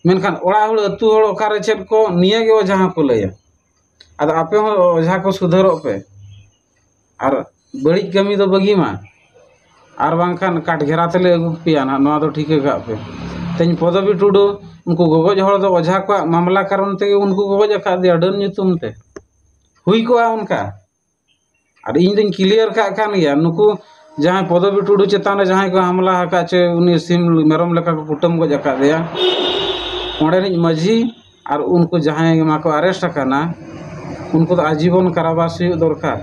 ᱢᱮᱱᱠᱷᱟᱱ ᱚᱲᱟᱜ ᱦᱚᱲ, ᱟᱹᱛᱩ ᱦᱚᱲ ᱚᱠᱟᱨᱮ ᱪᱮᱫ ᱠᱚ, ᱱᱤᱭᱟᱹ ᱜᱮ ᱚᱡᱷᱟ ᱦᱚᱸᱠᱚ ᱞᱟᱹᱭᱟ᱾ ᱟᱫᱚ ᱟᱯᱮ ᱦᱚᱸ ᱚᱡᱷᱟ ᱠᱚ ᱥᱩᱫᱷᱟᱹᱨᱚᱜ ᱯᱮ᱾ ᱟᱨ ᱵᱟᱹᱲᱤᱡ ᱠᱟᱹᱢᱤ ᱫᱚ ᱵᱟᱹᱜᱤ ᱢᱟ᱾ ᱟᱨ ᱵᱟᱝᱠᱷᱟᱱ ᱠᱟᱴ ᱜᱷᱮᱨᱟ ᱛᱮᱞᱮ ᱟᱹᱜᱩ ᱯᱮᱭᱟ ᱱᱟᱦᱟᱜ, ᱱᱚᱣᱟ ᱫᱚ ᱴᱷᱤᱠᱟᱹ ᱠᱟᱜ ᱯᱮ᱾ ᱛᱮᱦᱮᱧ ᱯᱚᱫᱚᱵᱤ ᱴᱩᱰᱩ ᱩᱱᱠᱩ ᱜᱚᱜᱚᱡ ᱦᱚᱲ ᱫᱚ ᱚᱡᱷᱟ ᱠᱚᱣᱟᱜ ᱢᱟᱢᱞᱟ ᱠᱟᱨᱚᱱ ᱛᱮᱜᱮ ᱩᱱᱠᱩ ᱜᱚᱜᱚᱡ ᱟᱠᱟᱫ ᱫᱮᱭᱟ ᱰᱟᱹᱱ ᱧᱩᱛᱩᱢ ᱛᱮ᱾ ᱦᱩᱭ ᱠᱚᱜᱼᱟ ᱚᱱᱠᱟ᱾ ᱟᱨ ᱤᱧ ᱫᱚᱧ ᱠᱞᱤᱭᱟᱨ ᱠᱟᱜ ᱠᱟᱱ ᱜᱮᱭᱟ, ᱱᱩᱠᱩ ᱡᱟᱦᱟᱸᱭ ᱯᱚᱫᱚᱵᱤ ᱴᱩᱰᱩ ᱪᱮᱛᱟᱱ ᱨᱮ ᱡᱟᱦᱟᱸᱭ ᱠᱚ ᱦᱟᱢᱞᱟ ᱟᱠᱟᱫ ᱪᱮ ᱩᱱᱤ ᱥᱤᱢ ᱢᱮᱨᱚᱢ ᱞᱮᱠᱟ ᱠᱚ ᱠᱩᱴᱟᱹᱢ ᱜᱚᱡ ᱟᱠᱟᱫ ᱫᱮᱭᱟ, ᱚᱸᱰᱮᱱᱤᱡ ᱢᱟᱹᱡᱷᱤ ᱟᱨ ᱩᱱᱠᱩ ᱡᱟᱦᱟᱸᱭ ᱢᱟᱠᱚ ᱟᱨᱮᱥᱴ ᱟᱠᱟᱱᱟ, ᱩᱱᱠᱩ ᱫᱚ ᱟᱡᱤᱵᱚᱱ ᱠᱟᱨᱟᱵᱟᱥ ᱦᱩᱭᱩᱜ ᱫᱚᱨᱠᱟᱨ᱾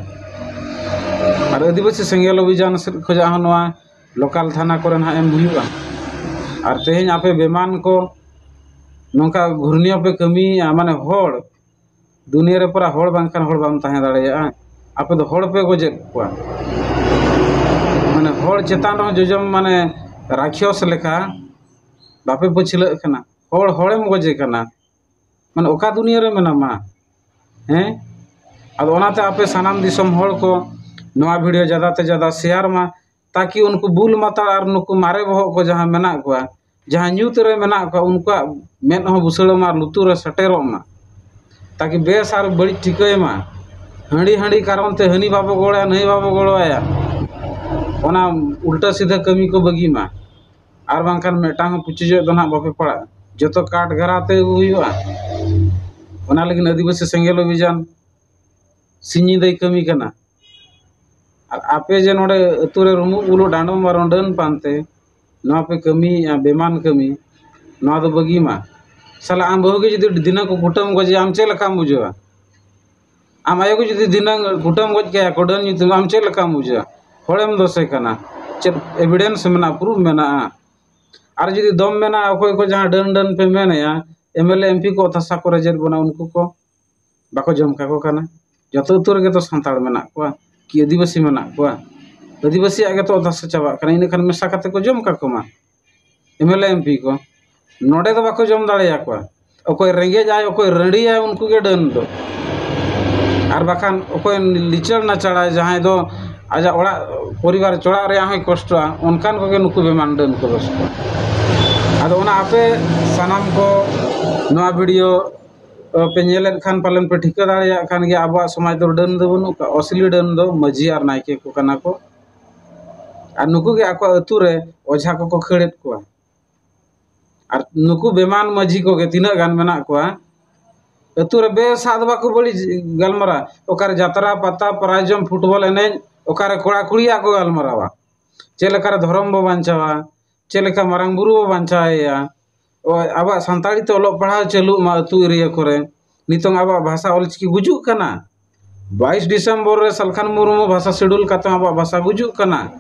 ᱟᱨ ᱟᱹᱫᱤᱵᱟᱹᱥᱤ ᱥᱮᱸᱜᱮᱞ ᱚᱵᱷᱤᱡᱟᱱ ᱥᱮᱫ ᱠᱷᱚᱱᱟᱜ ᱦᱚᱸ ᱱᱚᱣᱟ ᱞᱳᱠᱟᱞ ᱛᱷᱟᱱᱟ ᱠᱚᱨᱮ ᱱᱟᱦᱟᱜ ᱮᱢ ᱦᱩᱭᱩᱜᱼᱟ᱾ ᱟᱨ ᱛᱮᱦᱮᱧ ᱟᱯᱮ ᱵᱮᱢᱟᱱ ᱠᱚ ᱱᱚᱝᱠᱟ ᱜᱷᱩᱨᱱᱤᱭᱟᱹ ᱯᱮ ᱠᱟᱹᱢᱤᱭᱮᱫᱼᱟ, ᱢᱟᱱᱮ ᱦᱚᱲ ᱫᱩᱱᱤᱭᱟᱹ ᱨᱮ ᱯᱩᱨᱟ ᱦᱚᱲ ᱵᱟᱝᱠᱷᱟᱱ ᱦᱚᱲ ᱵᱟᱢ ᱛᱟᱦᱮᱸ ᱫᱟᱲᱮᱭᱟᱜᱼᱟ᱾ ᱟᱯᱮ ᱫᱚ ᱦᱚᱲ ᱯᱮ ᱜᱚᱡᱮᱫ ᱠᱚᱣᱟ, ᱢᱟᱱᱮ ᱦᱚᱲ ᱪᱮᱛᱟᱱ ᱨᱮᱦᱚᱸ ᱡᱚᱡᱚᱢ, ᱢᱟᱱᱮ ᱨᱟᱠᱷᱤᱭᱚᱥ ᱞᱮᱠᱟ ᱵᱟᱯᱮ ᱯᱟᱹᱪᱷᱞᱟᱹᱜ ᱠᱟᱱᱟ᱾ ᱦᱚᱲ ᱦᱚᱲᱮᱢ ᱜᱚᱡᱮ ᱠᱟᱱᱟ, ᱢᱟᱱᱮ ᱚᱠᱟ ᱫᱩᱱᱤᱭᱟᱹ ᱨᱮ ᱢᱮᱱᱟᱢᱟ? ᱦᱮᱸ, ᱟᱫᱚ ᱚᱱᱟᱛᱮ ᱟᱯᱮ ᱥᱟᱱᱟᱢ ᱫᱤᱥᱚᱢ ᱦᱚᱲ ᱠᱚ ᱱᱚᱣᱟ ᱵᱷᱤᱰᱤᱭᱳ ᱡᱟᱫᱟ ᱛᱮ ᱡᱟᱫᱟ ᱥᱮᱭᱟᱨ ᱢᱟ, ᱛᱟᱠᱤ ᱩᱱᱠᱩ ᱵᱩᱞ ᱢᱟᱛᱟᱞ ᱟᱨ ᱱᱩᱠᱩ ᱢᱟᱨᱮ ᱵᱚᱦᱚᱜ ᱠᱚ ᱡᱟᱦᱟᱸ ᱢᱮᱱᱟᱜ ᱠᱚᱣᱟ, ᱡᱟᱦᱟᱸ ᱧᱩᱛ ᱨᱮ ᱢᱮᱱᱟᱜ ᱠᱚᱣᱟ, ᱩᱱᱠᱩᱣᱟᱜ ᱢᱮᱫ ᱦᱚᱸ ᱵᱩᱥᱟᱹᱲᱚᱜ ᱢᱟ ᱟᱨ ᱞᱩᱛᱩᱨ ᱨᱮ ᱥᱮᱴᱮᱨᱚᱜ ᱢᱟ, ᱛᱟᱠᱤ ᱵᱮᱥ ᱟᱨ ᱵᱟᱹᱲᱤᱡ ᱴᱷᱤᱠᱟᱹᱭ ᱢᱟ᱾ ᱦᱟᱺᱰᱤ ᱦᱟᱺᱰᱤ ᱠᱟᱨᱚᱱ ᱛᱮ ᱦᱟᱹᱱᱤ ᱵᱟᱵᱚ ᱜᱚᱲᱚᱭᱟ, ᱱᱟᱹᱭ ᱵᱟᱵᱚ ᱜᱚᱲᱚᱣᱟᱭᱟ, ᱚᱱᱟ ᱩᱞᱴᱟᱹ ᱥᱤᱫᱷᱟᱹ ᱠᱟᱹᱢᱤ ᱠᱚ ᱵᱟᱹᱜᱤ ᱢᱟ᱾ ᱟᱨ ᱵᱟᱝᱠᱷᱟᱱ ᱢᱤᱫᱴᱟᱝ ᱦᱚᱸ ᱯᱩᱪᱩᱡᱚᱜ ᱫᱚ ᱱᱟᱦᱟᱜ ᱵᱟᱯᱮ ᱯᱟᱲᱟᱜᱼᱟ, ᱡᱚᱛᱚ ᱠᱟᱴ ᱜᱷᱟᱨᱟ ᱛᱮ ᱟᱹᱜᱩ ᱦᱩᱭᱩᱜᱼᱟ᱾ ᱚᱱᱟ ᱞᱟᱹᱜᱤᱫ ᱟᱹᱫᱤᱵᱟᱹᱥᱤ ᱥᱮᱸᱜᱮᱞ ᱚᱵᱷᱤᱡᱟᱱ ᱥᱤᱧ ᱧᱤᱫᱟᱹᱭ ᱠᱟᱹᱢᱤ ᱠᱟᱱᱟ᱾ ᱟᱨ ᱟᱯᱮ ᱡᱮ ᱱᱚᱰᱮ ᱟᱹᱛᱩ ᱨᱮ ᱨᱩᱢᱩᱜ ᱵᱩᱞᱩᱜ ᱰᱟᱸᱰᱚᱢ ᱵᱟᱨᱚᱱ ᱰᱟᱹᱱ ᱯᱟᱱᱛᱮ ᱱᱚᱣᱟ ᱯᱮ ᱠᱟᱹᱢᱤᱭᱮᱫᱼᱟ, ᱵᱮᱢᱟᱱ ᱠᱟᱹᱢᱤ, ᱱᱚᱣᱟ ᱫᱚ ᱵᱟᱹᱜᱤ ᱢᱟ᱾ ᱥᱟᱞᱟ, ᱟᱢ ᱵᱟᱹᱦᱩ ᱜᱮ ᱡᱩᱫᱤ ᱫᱤᱱᱟᱹᱢ ᱠᱚ ᱠᱩᱴᱟᱹᱢ ᱜᱚᱡᱮᱭᱟ, ᱟᱢ ᱪᱮᱫ ᱞᱮᱠᱟᱢ ᱵᱩᱡᱷᱟᱹᱣᱟ? ᱟᱢ ᱟᱭᱳ ᱠᱚ ᱡᱩᱫᱤ ᱫᱤᱱᱟᱹᱢ ᱠᱩᱴᱟᱹᱢ ᱜᱚᱡ ᱠᱟᱭᱟ ᱠᱚ ᱰᱟᱹᱱ ᱧᱩᱛᱩᱢ, ᱟᱢ ᱪᱮᱫ ᱞᱮᱠᱟᱢ ᱵᱩᱡᱷᱟᱹᱣᱟ? ᱦᱚᱲᱮᱢ ᱫᱳᱥᱮ ᱠᱟᱱᱟ᱾ ᱪᱮᱫ evidence ᱢᱮᱱᱟᱜᱼᱟ, proof ᱢᱮᱱᱟᱜᱼᱟ? ᱟᱨ ᱡᱩᱫᱤ ᱫᱚᱢ ᱢᱮᱱᱟ, ᱚᱠᱚᱭ ᱠᱚ ᱡᱟᱦᱟᱸ ᱰᱟᱹᱱ ᱰᱟᱹᱱ ᱯᱮ ᱢᱮᱱᱮᱭᱟ, MLA MP ᱠᱚ ᱚᱛ ᱦᱟᱥᱟ ᱠᱚ ᱨᱮᱡ ᱮᱫ ᱵᱚᱱᱟ, ᱩᱱᱠᱩ ᱠᱚ ᱵᱟᱠᱚ ᱡᱚᱢ ᱠᱟᱠᱚ ᱠᱟᱱᱟ? ᱡᱚᱛᱚ ᱟᱹᱛᱩ ᱨᱮᱜᱮ ᱛᱚ ᱥᱟᱱᱛᱟᱲ ᱢᱮᱱᱟᱜ ᱠᱚᱣᱟ, ᱠᱤ ᱟᱹᱫᱤᱵᱟᱹᱥᱤ ᱢᱮᱱᱟᱜ ᱠᱚᱣᱟ? ᱟᱹᱫᱤᱵᱟᱹᱥᱤᱭᱟᱜ ᱜᱮᱛᱚ ᱚᱛ ᱦᱟᱥᱟ ᱪᱟᱵᱟᱜ ᱠᱟᱱᱟ, ᱤᱱᱟᱹ ᱠᱷᱟᱱ ᱢᱮᱥᱟ ᱠᱟᱛᱮ ᱠᱚ ᱡᱚᱢ ᱠᱟᱠᱚ ᱢᱟ MLA MP ᱠᱚ᱾ ᱱᱚᱰᱮ ᱫᱚ ᱵᱟᱠᱚ ᱡᱚᱢ ᱫᱟᱲᱮᱭᱟᱠᱚᱣᱟ᱾ ᱚᱠᱚᱭ ᱨᱮᱸᱜᱮᱡ ᱟᱭ, ᱚᱠᱚᱭ ᱨᱟᱺᱰᱤᱭᱟᱭ, ᱩᱱᱠᱩ ᱜᱮ ᱰᱟᱹᱱ ᱫᱚ᱾ ᱟᱨ ᱵᱟᱠᱷᱟᱱ ᱚᱠᱚᱭ ᱞᱤᱪᱟᱹᱲ ᱱᱟᱪᱟᱲᱟᱭ, ᱡᱟᱦᱟᱸᱭ ᱫᱚ ᱟᱡᱟᱜ ᱚᱲᱟᱜ ᱯᱚᱨᱤᱵᱟᱨ ᱪᱚᱲᱟᱜ ᱨᱮᱭᱟᱜ ᱦᱚᱸᱭ ᱠᱚᱥᱴᱚᱜᱼᱟ, ᱚᱱᱠᱟᱱ ᱠᱚᱜᱮ ᱱᱩᱠᱩ ᱵᱮᱢᱟᱱ ᱰᱟᱹᱱ ᱠᱚ ᱫᱚᱥ ᱠᱚᱣᱟ᱾ ᱟᱫᱚ ᱚᱱᱟ ᱟᱯᱮ ᱥᱟᱱᱟᱢ ᱠᱚ ᱱᱚᱣᱟ video ᱯᱮ ᱧᱮᱞᱮᱫ ᱠᱷᱟᱱ ᱯᱟᱞᱮᱱ ᱯᱮ ᱴᱷᱤᱠᱟᱹ ᱫᱟᱲᱮᱭᱟᱜ ᱠᱟᱱ ᱜᱮᱭᱟ, ᱟᱵᱚᱣᱟᱜ ᱥᱚᱢᱟᱡᱽ ᱫᱚ ᱰᱟᱹᱱ ᱫᱚ ᱵᱟᱹᱱᱩᱜ ᱠᱚᱣᱟ᱾ ᱚᱥᱞᱤ ᱰᱟᱹᱱ ᱫᱚ ᱢᱟᱹᱡᱷᱤ ᱟᱨ ᱱᱟᱭᱠᱮ ᱠᱚ ᱠᱟᱱᱟ ᱠᱚ᱾ ᱟᱨ ᱱᱩᱠᱩ ᱜᱮ ᱟᱠᱚᱣᱟᱜ ᱟᱹᱛᱩ ᱨᱮ ᱚᱡᱷᱟ ᱠᱚᱠᱚ ᱠᱷᱟᱹᱲᱮᱫ ᱠᱚᱣᱟ᱾ ᱟᱨ ᱱᱩᱠᱩ ᱵᱮᱢᱟᱱ ᱢᱟᱹᱡᱷᱤ ᱠᱚᱜᱮ ᱛᱤᱱᱟᱹᱜ ᱜᱟᱱ ᱢᱮᱱᱟᱜ ᱠᱚᱣᱟ, ᱟᱹᱛᱩ ᱨᱮ ᱵᱮᱥᱟᱜ ᱫᱚ ᱵᱟᱠᱚ ᱵᱟᱹᱲᱤᱡ ᱜᱟᱞᱢᱟᱨᱟᱣ᱾ ᱚᱠᱟᱨᱮ ᱡᱟᱛᱨᱟ ᱯᱟᱛᱟ, ᱯᱨᱟᱭᱡᱚᱢ, ᱯᱷᱩᱴᱵᱚᱞ ᱮᱱᱮᱡ, ᱚᱠᱟᱨᱮ ᱠᱚᱲᱟ ᱠᱩᱲᱤᱭᱟᱜ ᱠᱚ ᱜᱟᱞᱢᱟᱨᱟᱣᱟ, ᱪᱮᱫ ᱞᱮᱠᱟᱨᱮ ᱫᱷᱚᱨᱚᱢ ᱵᱚ ᱵᱟᱧᱪᱟᱣᱟ, ᱪᱮᱫ ᱞᱮᱠᱟ ᱢᱟᱨᱟᱝ ᱵᱩᱨᱩ ᱵᱚ ᱵᱟᱧᱪᱟᱣᱮᱭᱟ, ᱚ, ᱟᱵᱚᱣᱟᱜ ᱥᱟᱱᱛᱟᱲᱤ ᱛᱮ ᱚᱞᱚᱜ ᱯᱟᱲᱦᱟᱣ ᱪᱟᱹᱞᱩᱜ ᱢᱟ ᱟᱹᱛᱩ area ᱠᱚᱨᱮ᱾ ᱱᱤᱛᱚᱝ ᱟᱵᱚᱣᱟᱜ ᱵᱷᱟᱥᱟ ᱚᱞᱪᱤᱠᱤ ᱜᱩᱡᱩᱜ ᱠᱟᱱᱟ᱾ ᱵᱟᱭᱤᱥ ᱰᱤᱥᱮᱢᱵᱚᱨ ᱨᱮ ᱥᱟᱞᱠᱷᱟᱱ ᱢᱩᱨᱢᱩ ᱵᱷᱟᱥᱟ schedule ᱠᱟᱛᱮ ᱟᱵᱚᱣᱟᱜ ᱵᱷᱟᱥᱟ ᱜᱩᱡᱩᱜ ᱠᱟᱱᱟ᱾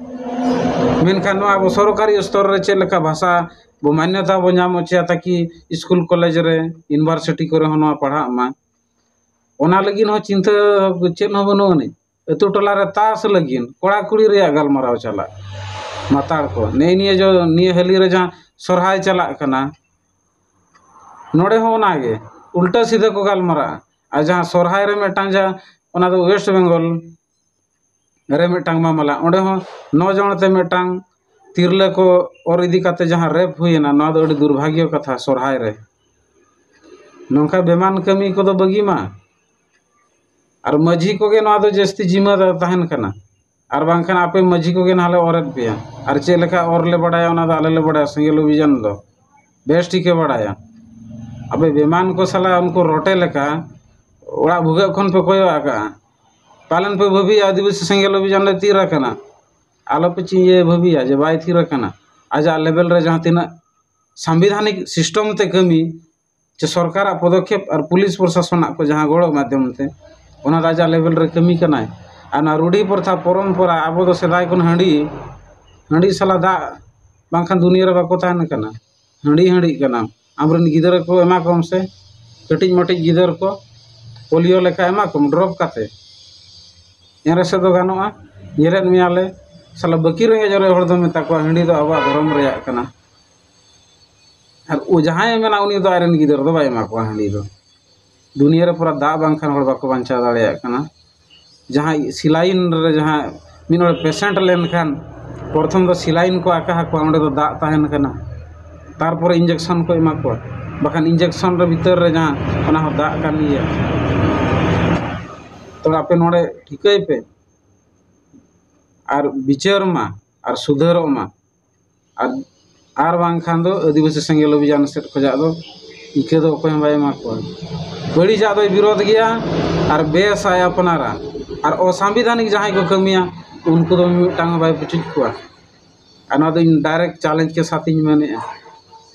ᱢᱮᱱᱠᱷᱟᱱ ᱱᱚᱣᱟ ᱟᱵᱚ ᱥᱚᱨᱠᱟᱨᱤ ᱥᱛᱚᱨ ᱨᱮ ᱪᱮᱫ ᱞᱮᱠᱟ ᱵᱷᱟᱥᱟ ᱵᱚ ᱢᱟᱱᱱᱚᱛᱟ ᱵᱚ ᱧᱟᱢ ᱦᱚᱪᱚᱭᱟ, ᱛᱟᱠᱤ ᱥᱠᱩᱞ ᱠᱚᱞᱮᱡᱽ ᱨᱮ, university ᱠᱚᱨᱮ ᱦᱚᱸ ᱱᱚᱣᱟ ᱯᱟᱲᱦᱟᱜ ᱢᱟ, ᱚᱱᱟ ᱞᱟᱹᱜᱤᱫ ᱦᱚᱸ ᱪᱤᱱᱛᱟᱹ ᱪᱮᱫ ᱦᱚᱸ ᱵᱟᱹᱱᱩᱜ ᱟᱹᱱᱤᱡ᱾ ᱟᱹᱛᱩ ᱴᱚᱞᱟ ᱨᱮ ᱛᱟᱥ ᱞᱟᱹᱜᱤᱫ ᱠᱚᱲᱟ ᱠᱩᱲᱤ ᱨᱮᱭᱟᱜ ᱜᱟᱞᱢᱟᱨᱟᱣ ᱪᱟᱞᱟᱜ, ᱢᱟᱛᱟᱲ ᱠᱚ᱾ ᱱᱮᱜᱼᱮ ᱱᱤᱭᱟᱹ ᱡᱚ-, ᱱᱤᱭᱟᱹ ᱦᱟᱹᱞᱤ ᱨᱮ ᱡᱟᱦᱟᱸ ᱥᱚᱨᱦᱟᱭ ᱪᱟᱞᱟᱜ ᱠᱟᱱᱟ, ᱱᱚᱰᱮ ᱦᱚᱸ ᱚᱱᱟᱜᱮ ᱩᱞᱴᱟᱹ ᱥᱤᱫᱷᱟᱹ ᱠᱚ ᱜᱟᱞᱢᱟᱨᱟᱜᱼᱟ᱾ ᱟᱨ ᱡᱟᱦᱟᱸ ᱥᱚᱨᱦᱟᱭ ᱨᱮ ᱢᱤᱫᱴᱟᱝ, ᱡᱟᱦᱟᱸ ᱚᱱᱟ ᱫᱚ West Bengal ᱨᱮ ᱢᱤᱫᱴᱟᱝ ᱢᱟᱢᱞᱟ, ᱚᱸᱰᱮ ᱦᱚᱸ ᱱᱚ ᱡᱚᱱ ᱛᱮ ᱢᱤᱫᱴᱟᱝ ᱛᱤᱨᱞᱟᱹ ᱠᱚ ᱚᱨ ᱤᱫᱤ ᱠᱟᱛᱮ ᱡᱟᱦᱟᱸ rape ᱦᱩᱭᱮᱱᱟ, ᱱᱚᱣᱟ ᱫᱚ ᱟᱹᱰᱤ ᱫᱩᱨᱵᱷᱟᱜᱽᱭᱚ ᱠᱟᱛᱷᱟ᱾ ᱥᱚᱨᱦᱟᱭ ᱨᱮ ᱱᱚᱝᱠᱟ ᱵᱮᱢᱟᱱ ᱠᱟᱹᱢᱤ ᱠᱚᱫᱚ ᱵᱟᱹᱜᱤ ᱢᱟ᱾ ᱟᱨ ᱢᱟᱹᱡᱷᱤ ᱠᱚᱜᱮ ᱱᱚᱣᱟ ᱫᱚ ᱡᱟᱹᱥᱛᱤ ᱡᱤᱢᱟᱹ ᱫᱚ ᱛᱟᱦᱮᱱ ᱠᱟᱱᱟ᱾ ᱟᱨ ᱵᱟᱝᱠᱷᱟᱱ ᱟᱯᱮ ᱢᱟᱹᱡᱷᱤ ᱠᱚᱜᱮ ᱱᱟᱦᱟᱜ ᱞᱮ ᱚᱨᱮᱫ ᱯᱮᱭᱟ᱾ ᱟᱨ ᱪᱮᱫ ᱞᱮᱠᱟ ᱚᱨ ᱞᱮ ᱵᱟᱲᱟᱭᱟ, ᱚᱱᱟ ᱫᱚ ᱟᱞᱮ ᱞᱮ ᱵᱟᱲᱟᱭᱟ, ᱥᱮᱸᱜᱮᱞ ᱚᱵᱷᱤᱡᱟᱱ ᱫᱚ ᱵᱮᱥ ᱴᱷᱤᱠᱮ ᱵᱟᱲᱟᱭᱟ᱾ ᱟᱯᱮ ᱵᱮᱢᱟᱱ ᱠᱚ ᱥᱟᱞᱟᱜ ᱩᱱᱠᱩ ᱨᱚᱴᱮ ᱞᱮᱠᱟ ᱚᱲᱟᱜ ᱵᱷᱩᱜᱟᱹᱜ ᱠᱷᱚᱱ ᱯᱮ ᱠᱚᱭᱚᱜ ᱟᱠᱟᱜᱼᱟ᱾ ᱯᱟᱞᱮᱱ ᱯᱮ ᱵᱷᱟᱹᱵᱤᱭᱟ ᱟᱹᱫᱤᱵᱟᱹᱥᱤ ᱥᱮᱸᱜᱮᱞ ᱚᱵᱷᱤᱡᱟᱱ ᱨᱮ ᱛᱤᱨ ᱟᱠᱟᱱᱟ᱾ ᱟᱞᱚᱯᱮ ᱪᱤ-, ᱤᱭᱟᱹ ᱵᱷᱟᱹᱵᱤᱭᱟ ᱡᱮ ᱵᱟᱭ ᱛᱷᱤᱨ ᱟᱠᱟᱱᱟ᱾ ᱟᱡᱟᱜ ᱞᱮᱵᱮᱞ ᱨᱮ ᱡᱟᱦᱟᱸ ᱛᱤᱱᱟᱹᱜ ᱥᱟᱝᱵᱤᱫᱷᱟᱱᱤᱠ ᱥᱤᱥᱴᱮᱢ ᱛᱮ ᱠᱟᱹᱢᱤ, ᱪᱮ ᱥᱚᱨᱠᱟᱨᱟᱜ ᱯᱚᱫᱚᱠᱷᱮᱯ ᱟᱨ ᱯᱩᱞᱤᱥ ᱯᱨᱚᱥᱟᱥᱚᱱᱟᱜ ᱠᱚ ᱡᱟᱦᱟᱸ ᱜᱚᱲᱚ ᱢᱟᱫᱽᱫᱷᱚᱢ ᱛᱮ, ᱚᱱᱟ ᱫᱚ ᱟᱡᱟᱜ ᱞᱮᱵᱮᱞ ᱨᱮ ᱠᱟᱹᱢᱤ ᱠᱟᱱᱟᱭ᱾ ᱟᱨ ᱚᱱᱟ ᱨᱩᱰᱷᱤ ᱯᱨᱚᱛᱷᱟ ᱯᱚᱨᱚᱢᱯᱚᱨᱟ, ᱟᱵᱚ ᱫᱚ ᱥᱮᱫᱟᱭ ᱠᱷᱚᱱ ᱦᱟᱺᱰᱤ, ᱦᱟᱺᱰᱤ ᱥᱟᱞᱟ ᱫᱟᱜ ᱵᱟᱝᱠᱷᱟᱱ ᱫᱩᱱᱤᱭᱟᱹ ᱨᱮ ᱵᱟᱠᱚ ᱛᱟᱦᱮᱱ ᱠᱟᱱᱟ᱾ ᱦᱟᱺᱰᱤ ᱦᱟᱺᱰᱤᱜ ᱠᱟᱱᱟᱢ᱾ ᱟᱢᱨᱮᱱ ᱜᱤᱫᱽᱨᱟᱹ ᱠᱚ ᱮᱢᱟ ᱠᱚᱢ ᱥᱮ, ᱠᱟᱹᱴᱤᱡ ᱢᱟᱹᱴᱤᱡ ᱜᱤᱫᱟᱹᱨ ᱠᱚ ᱯᱳᱞᱤᱭᱳ ᱞᱮᱠᱟ ᱮᱢᱟ ᱠᱚᱢ ᱰᱨᱚᱯ ᱠᱟᱛᱮ᱾ ᱮᱱ ᱨᱮᱥᱮ ᱫᱚ ᱜᱟᱱᱚᱜᱼᱟ᱾ ᱧᱮᱞᱮᱫ ᱢᱮᱭᱟᱞᱮ, ᱥᱟᱞᱟ ᱵᱟᱹᱠᱤ ᱨᱮᱸᱜᱮᱡ ᱚᱨᱮᱡ ᱦᱚᱲ ᱫᱚ ᱢᱮᱛᱟ ᱠᱚᱣᱟ ᱦᱟᱺᱰᱤ ᱫᱚ ᱟᱵᱚᱣᱟᱜ ᱫᱷᱚᱨᱚᱢ ᱨᱮᱭᱟᱜ ᱠᱟᱱᱟ᱾ ᱟᱨ ᱩ-, ᱡᱟᱦᱟᱸᱭᱮ ᱢᱮᱱᱟ ᱩᱱᱤ ᱫᱚ ᱟᱡᱨᱮᱱ ᱜᱤᱫᱟᱹᱨ ᱫᱚ ᱵᱟᱭ ᱮᱢᱟ ᱠᱚᱣᱟ ᱦᱟᱺᱰᱤ ᱫᱚ᱾ ᱫᱩᱱᱤᱭᱟᱹ ᱨᱮ ᱯᱩᱨᱟ ᱫᱟᱜ ᱵᱟᱝᱠᱷᱟᱱ ᱦᱚᱲ ᱵᱟᱠᱚ ᱵᱟᱧᱪᱟᱣ ᱫᱟᱲᱮᱭᱟᱜ ᱠᱟᱱᱟ᱾ ᱡᱟᱦᱟᱸᱭ ᱥᱤᱞᱟᱭᱤᱱ ᱨᱮ ᱡᱟᱦᱟᱸ ᱢᱤᱫ ᱦᱚᱲ ᱯᱮᱥᱮᱱᱴ ᱞᱮᱱᱠᱷᱟᱱ ᱯᱨᱚᱛᱷᱚᱢ ᱫᱚ ᱥᱤᱞᱟᱭᱤᱱ ᱠᱚ ᱟᱠᱟ ᱟᱠᱚᱣᱟ, ᱚᱸᱰᱮ ᱫᱚ ᱫᱟᱜ ᱛᱟᱦᱮᱱ ᱠᱟᱱᱟ, ᱛᱟᱨᱯᱚᱨᱮ ᱤᱧᱡᱮᱠᱥᱚᱱ ᱠᱚ ᱮᱢᱟ ᱠᱚᱣᱟ, ᱵᱟᱠᱷᱟᱱ ᱤᱧᱡᱮᱠᱥᱚᱱ ᱨᱮ ᱵᱷᱤᱛᱟᱹᱨ ᱨᱮ ᱡᱟᱦᱟᱸ ᱚᱱᱟ ᱦᱚᱸ ᱫᱟᱜ ᱠᱟᱱ ᱜᱮᱭᱟ᱾ ᱛᱚ ᱟᱯᱮ ᱱᱚᱰᱮ ᱴᱷᱤᱠᱟᱹᱭ ᱯᱮ ᱟᱨ ᱵᱤᱪᱟᱹᱨ ᱢᱟ ᱟᱨ ᱥᱩᱫᱷᱟᱹᱨᱚᱜ ᱢᱟ᱾ ᱟᱨ, ᱟᱨ ᱵᱟᱝᱠᱷᱟᱱ ᱫᱚ ᱟᱹᱫᱤᱵᱟᱹᱥᱤ ᱥᱮᱸᱜᱮᱞ ᱚᱵᱷᱤᱡᱟᱱ ᱥᱮᱫ ᱠᱷᱚᱱᱟᱜ ᱫᱚ ᱤᱠᱟᱹ ᱫᱚ ᱚᱠᱚᱭ ᱦᱚᱸ ᱵᱟᱭ ᱮᱢᱟ ᱠᱚᱣᱟ᱾ ᱵᱟᱹᱲᱤᱡᱟᱜ ᱫᱚᱭ ᱵᱤᱨᱳᱫᱷ ᱜᱮᱭᱟ ᱟᱨ ᱵᱮᱥᱟᱭ ᱟᱯᱱᱟᱨᱟ᱾ ᱟᱨ ᱚᱥᱟᱝᱵᱤᱫᱷᱟᱱᱤᱠ ᱡᱟᱦᱟᱸᱭ ᱠᱚ ᱠᱟᱹᱢᱤᱭᱟ, ᱩᱱᱠᱩ ᱫᱚ ᱢᱤᱫᱴᱟᱝ ᱦᱚᱸ ᱵᱟᱭ ᱯᱩᱪᱩᱡ ᱠᱚᱣᱟ᱾ ᱟᱨ ᱱᱚᱣᱟ ᱫᱚ ᱤᱧ ᱰᱟᱭᱨᱮᱠᱴ ᱪᱮᱞᱮᱧᱡᱽ ᱠᱮ ᱥᱟᱛᱷ ᱤᱧ ᱢᱮᱱᱮᱫᱼᱟ᱾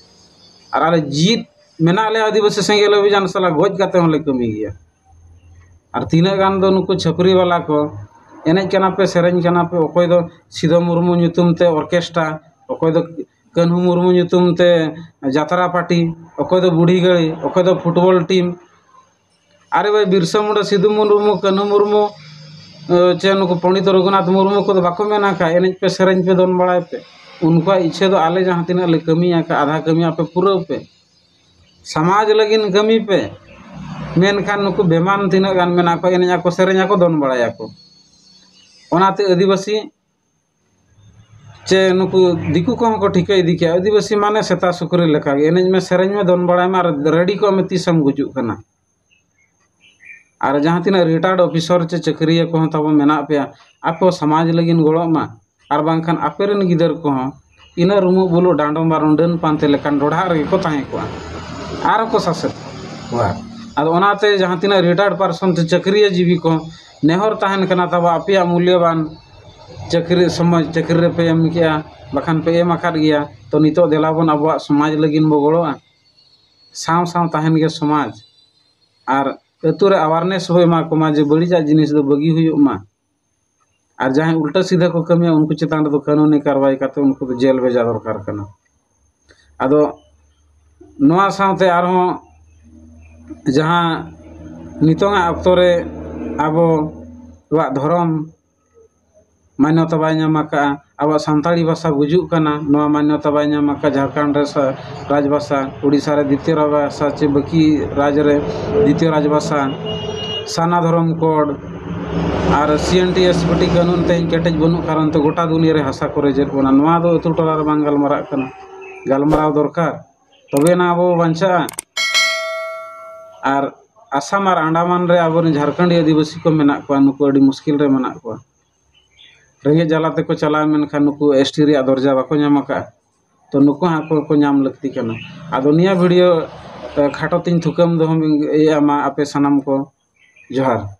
ᱟᱨ ᱟᱞᱮ ᱡᱤᱛ ᱢᱮᱱᱟᱜ ᱞᱮᱭᱟ ᱟᱹᱫᱤᱵᱟᱹᱥᱤ ᱥᱮᱸᱜᱮᱞ ᱚᱵᱷᱤᱡᱟᱱ ᱥᱟᱞᱟᱜ ᱜᱚᱡ ᱠᱟᱛᱮ ᱦᱚᱸᱞᱮ ᱠᱟᱹᱢᱤ ᱜᱮᱭᱟ᱾ ᱟᱨ ᱛᱤᱱᱟᱹᱜ ᱜᱟᱱ ᱫᱚ ᱱᱩᱠᱩ ᱪᱷᱟᱹᱯᱨᱤ ᱵᱟᱞᱟ ᱠᱚ ᱮᱱᱮᱡ ᱠᱟᱱᱟ ᱯᱮ, ᱥᱮᱨᱮᱧ ᱠᱟᱱᱟ ᱯᱮ, ᱚᱠᱚᱭ ᱫᱚ ᱥᱤᱫᱷᱩ ᱢᱩᱨᱢᱩ ᱧᱩᱛᱩᱢ ᱛᱮ ᱚᱨᱠᱮᱥᱴᱨᱟ, ᱚᱠᱚᱭ ᱫᱚ ᱠᱟᱹᱱᱦᱩ ᱢᱩᱨᱢᱩ ᱧᱩᱛᱩᱢ ᱛᱮ ᱡᱟᱛᱨᱟ ᱯᱟᱨᱴᱤ, ᱚᱠᱚᱭ ᱫᱚ ᱵᱩᱲᱦᱤ ᱜᱟᱹᱲᱤ, ᱚᱠᱚᱭ ᱫᱚ ᱯᱷᱩᱴᱵᱚᱞ ᱴᱤᱢ᱾ ᱟᱨᱮ ᱵᱷᱟᱭ, ᱵᱤᱨᱥᱟ ᱢᱩᱱᱰᱟ, ᱥᱤᱫᱷᱩ ᱢᱩᱨᱢᱩ, ᱠᱟᱹᱱᱦᱩ ᱢᱩᱨᱢᱩ, ᱮ, ᱪᱮ ᱱᱩᱠᱩ ᱯᱚᱱᱰᱤᱛ ᱨᱚᱜᱷᱩᱱᱟᱛᱷ ᱢᱩᱨᱢᱩ ᱠᱚᱫᱚ ᱵᱟᱠᱚ ᱢᱮᱱ ᱟᱠᱟᱫ ᱮᱱᱮᱡ ᱯᱮ, ᱥᱮᱨᱮᱧ ᱯᱮ, ᱫᱚᱱ ᱵᱟᱲᱟᱭ ᱯᱮ? ᱩᱱᱠᱩᱣᱟᱜ ᱤᱪᱪᱷᱟᱹ ᱫᱚ ᱟᱞᱮ ᱡᱟᱦᱟᱸ ᱛᱤᱱᱟᱹᱜ ᱞᱮ ᱠᱟᱹᱢᱤ ᱟᱠᱟᱫ, ᱟᱫᱷᱟ ᱠᱟᱹᱢᱤ ᱟᱯᱮ ᱯᱩᱨᱟᱹᱣ ᱯᱮ, ᱥᱚᱢᱟᱡᱽ ᱞᱟᱹᱜᱤᱫ ᱠᱟᱹᱢᱤ ᱯᱮ᱾ ᱢᱮᱱᱠᱷᱟᱱ ᱱᱩᱠᱩ ᱵᱮᱢᱟᱱ ᱛᱤᱱᱟᱹᱜ ᱜᱟᱱ ᱢᱮᱱᱟᱜ ᱠᱚᱣᱟ, ᱮᱱᱮᱡ ᱟᱠᱚ, ᱥᱮᱨᱮᱧ ᱟᱠᱚ, ᱫᱚᱱ ᱵᱟᱲᱟᱭᱟᱠᱚ᱾ ᱚᱱᱟᱛᱮ ᱟᱹᱫᱤᱵᱟᱹᱥᱤ ᱪᱮ ᱱᱩᱠᱩ ᱫᱤᱠᱩ ᱠᱚᱦᱚᱸ ᱠᱚ ᱴᱷᱤᱠᱟᱹ ᱤᱫᱤ ᱠᱮᱜᱼᱟ, ᱟᱹᱫᱤᱵᱟᱹᱥᱤ ᱢᱟᱱᱮ ᱥᱮᱛᱟ ᱥᱩᱠᱨᱤ ᱞᱮᱠᱟᱜᱮ, ᱮᱱᱮᱡ ᱢᱮ, ᱥᱮᱨᱮᱧ ᱢᱮ, ᱫᱚᱱ ᱵᱟᱲᱟᱭ ᱢᱮ ᱟᱨ ᱨᱮᱰᱤ ᱠᱚᱜ ᱢᱮ, ᱛᱤᱥᱮᱢ ᱜᱩᱡᱩᱜ ᱠᱟᱱᱟ᱾ ᱟᱨ ᱡᱟᱦᱟᱸ ᱛᱤᱱᱟᱹᱜ ᱨᱤᱴᱟᱭᱟᱨᱰ ᱚᱯᱷᱤᱥᱟᱨ ᱪᱮ ᱪᱟᱹᱠᱨᱤᱭᱟᱹ ᱠᱚᱦᱚᱸ ᱛᱟᱵᱚ ᱢᱮᱱᱟᱜ ᱯᱮᱭᱟ, ᱟᱯᱮ ᱥᱚᱢᱟᱡᱽ ᱞᱟᱹᱜᱤᱫ ᱜᱚᱲᱚᱜ ᱢᱟ, ᱟᱨ ᱵᱟᱝᱠᱷᱟᱱ ᱟᱯᱮ ᱨᱮᱱ ᱜᱤᱫᱟᱹᱨ ᱠᱚᱦᱚᱸ ᱤᱱᱟᱹ ᱨᱩᱢᱩᱜ ᱵᱩᱞᱩᱜ ᱰᱟᱸᱰᱚᱢ ᱵᱟᱨᱚᱱ ᱰᱟᱹᱱ ᱯᱟᱱᱛᱮ ᱞᱮᱠᱟᱱ ᱰᱚᱰᱷᱟᱜ ᱨᱮᱜᱮ ᱠᱚ ᱛᱟᱦᱮᱸ ᱠᱚᱜᱼᱟ, ᱟᱨ ᱦᱚᱸᱠᱚ ᱥᱟᱥᱮᱛ ᱠᱚᱣᱟ᱾ ᱟᱫᱚ ᱚᱱᱟᱛᱮ ᱡᱟᱦᱟᱸ ᱛᱤᱱᱟᱹᱜ ᱨᱤᱴᱟᱭᱟᱨᱰ ᱯᱟᱨᱥᱚᱱ ᱪᱮ ᱪᱟᱹᱠᱨᱤᱭᱟᱹ ᱡᱤᱵᱤ ᱠᱚ ᱱᱮᱦᱚᱨ ᱛᱟᱦᱮᱱ ᱠᱟᱱᱟ ᱛᱟᱵᱚ, ᱟᱯᱮᱭᱟᱜ ᱢᱩᱞᱭᱚᱵᱟᱱ ᱪᱟᱹᱠᱨᱤ ᱥᱚᱢᱚᱭ ᱪᱟᱹᱠᱨᱤ ᱨᱮᱯᱮ ᱮᱢ ᱠᱮᱜᱼᱟ, ᱵᱟᱠᱷᱟᱱ ᱯᱮ ᱮᱢ ᱟᱠᱟᱫ ᱜᱮᱭᱟ᱾ ᱛᱚ ᱱᱤᱛᱚᱜ ᱫᱮᱞᱟ ᱵᱚᱱ ᱟᱵᱚᱣᱟᱜ ᱥᱚᱢᱟᱡᱽ ᱞᱟᱹᱜᱤᱫ ᱵᱚ ᱜᱚᱲᱚᱜᱼᱟ, ᱥᱟᱶ ᱥᱟᱶ ᱛᱟᱦᱮᱱ ᱜᱮ ᱥᱚᱢᱟᱡᱽ᱾ ᱟᱨ ᱟᱹᱛᱩ ᱨᱮ awareness ᱵᱚ ᱮᱢᱟ ᱠᱚᱢᱟ ᱡᱮ ᱵᱟᱹᱲᱤᱡᱟᱜ ᱡᱤᱱᱤᱥ ᱫᱚ ᱵᱟᱹᱜᱤ ᱦᱩᱭᱩᱜ ᱢᱟ᱾ ᱟᱨ ᱡᱟᱦᱟᱸᱭ ᱩᱞᱴᱟᱹ ᱥᱤᱫᱷᱟᱹ ᱠᱚ ᱠᱟᱹᱢᱤᱭᱟ, ᱩᱱᱠᱩ ᱪᱮᱛᱟᱱ ᱨᱮᱫᱚ ᱠᱟᱹᱱᱩᱱᱤ ᱠᱟᱨᱣᱟᱭ ᱠᱟᱛᱮ ᱩᱱᱠᱩ ᱫᱚ ᱡᱮᱞ ᱵᱷᱮᱡᱟ ᱫᱚᱨᱠᱟᱨ ᱠᱟᱱᱟ᱾ ᱟᱫᱚ ᱱᱚᱣᱟ ᱥᱟᱶᱛᱮ ᱟᱨᱦᱚᱸ ᱡᱟᱦᱟᱸ ᱱᱤᱛᱚᱝᱟᱜ ᱚᱠᱛᱚ ᱨᱮ ᱟᱵᱚᱣᱟᱜ ᱫᱷᱚᱨᱚᱢ ᱢᱟᱱᱭᱚᱛᱟ ᱵᱟᱭ ᱧᱟᱢ ᱟᱠᱟᱫᱼᱟ, ᱟᱵᱚᱣᱟᱜ ᱥᱟᱱᱛᱟᱲᱤ ᱵᱷᱟᱥᱟ ᱜᱩᱡᱩᱜ ᱠᱟᱱᱟ, ᱱᱚᱣᱟ ᱢᱟᱱᱭᱚᱛᱟ ᱵᱟᱭ ᱧᱟᱢ ᱟᱠᱟᱫᱼᱟ᱾ ᱡᱷᱟᱲᱠᱷᱚᱸᱰ ᱨᱮ ᱥᱟ-, ᱨᱟᱡᱽᱵᱷᱟᱥᱟ, ᱩᱲᱤᱥᱥᱟ ᱨᱮ ᱫᱤᱛᱤᱭᱚ ᱨᱟᱡᱽᱵᱷᱟᱥᱟ, ᱪᱮ ᱵᱟᱹᱠᱤ ᱨᱟᱡᱽ ᱨᱮ ᱫᱤᱛᱤᱭᱚ ᱨᱟᱡᱽᱵᱷᱟᱥᱟ, ᱥᱟᱨᱱᱟ ᱫᱷᱚᱨᱚᱢ code ᱟᱨ C N T S P T ᱠᱟᱹᱱᱩᱱ ᱛᱮᱦᱮᱧ ᱠᱮᱴᱮᱡ ᱵᱟᱹᱱᱩᱜ ᱠᱟᱨᱚᱱ ᱛᱮ ᱜᱚᱴᱟ ᱫᱩᱱᱤᱭᱟᱹ ᱨᱮ ᱦᱟᱥᱟ ᱠᱚ ᱨᱮᱡᱮᱫ ᱵᱚᱱᱟ᱾ ᱱᱚᱣᱟ ᱫᱚ ᱟᱹᱛᱩ ᱴᱚᱞᱟ ᱨᱮ ᱵᱟᱝ ᱜᱟᱞᱢᱟᱨᱟᱜ ᱠᱟᱱᱟ, ᱜᱟᱞᱢᱟᱨᱟᱣ ᱫᱚᱨᱠᱟᱨ, ᱛᱚᱵᱮ ᱮᱱᱟ ᱟᱵᱚ ᱵᱚ ᱵᱟᱧᱪᱟᱜᱼᱟ᱾ ᱟᱨ ᱟᱥᱟᱢ ᱟᱨ ᱟᱱᱰᱟᱢᱟᱱ ᱨᱮ ᱟᱵᱚᱨᱮᱱ ᱡᱷᱟᱲᱠᱷᱚᱸᱰᱤ ᱟᱹᱫᱤᱵᱟᱹᱥᱤ ᱠᱚ ᱢᱮᱱᱟᱜ ᱠᱚᱣᱟ, ᱱᱩᱠᱩ ᱟᱹᱰᱤ ᱢᱩᱥᱠᱤᱞ ᱨᱮ ᱢᱮᱱᱟᱜ ᱠᱚᱣᱟ᱾ ᱨᱮᱸᱜᱮᱡ ᱡᱟᱞᱟ ᱛᱮᱠᱚ ᱪᱟᱞᱟᱣ, ᱢᱮᱱᱠᱷᱟᱱ ᱱᱩᱠᱩ S T ᱨᱮᱭᱟᱜ ᱫᱚᱨᱡᱟ ᱵᱟᱠᱚ ᱧᱟᱢ ᱟᱠᱟᱫᱼᱟ᱾ ᱛᱚ ᱱᱩᱠᱩ ᱦᱟᱸᱜ ᱠᱚ, ᱠᱚ ᱧᱟᱢ ᱞᱟᱹᱠᱛᱤ ᱠᱟᱱᱟ᱾ ᱟᱫᱚ ᱱᱤᱭᱟᱹ video, ᱮ, ᱠᱷᱟᱴᱚ ᱛᱤᱧ ᱛᱷᱩᱠᱟᱹᱢ ᱫᱚᱦᱚ ᱤᱭᱟᱹ ᱢᱟ ᱟᱯᱮ ᱥᱟᱱᱟᱢ ᱠᱚ᱾ ᱡᱚᱦᱟᱨ᱾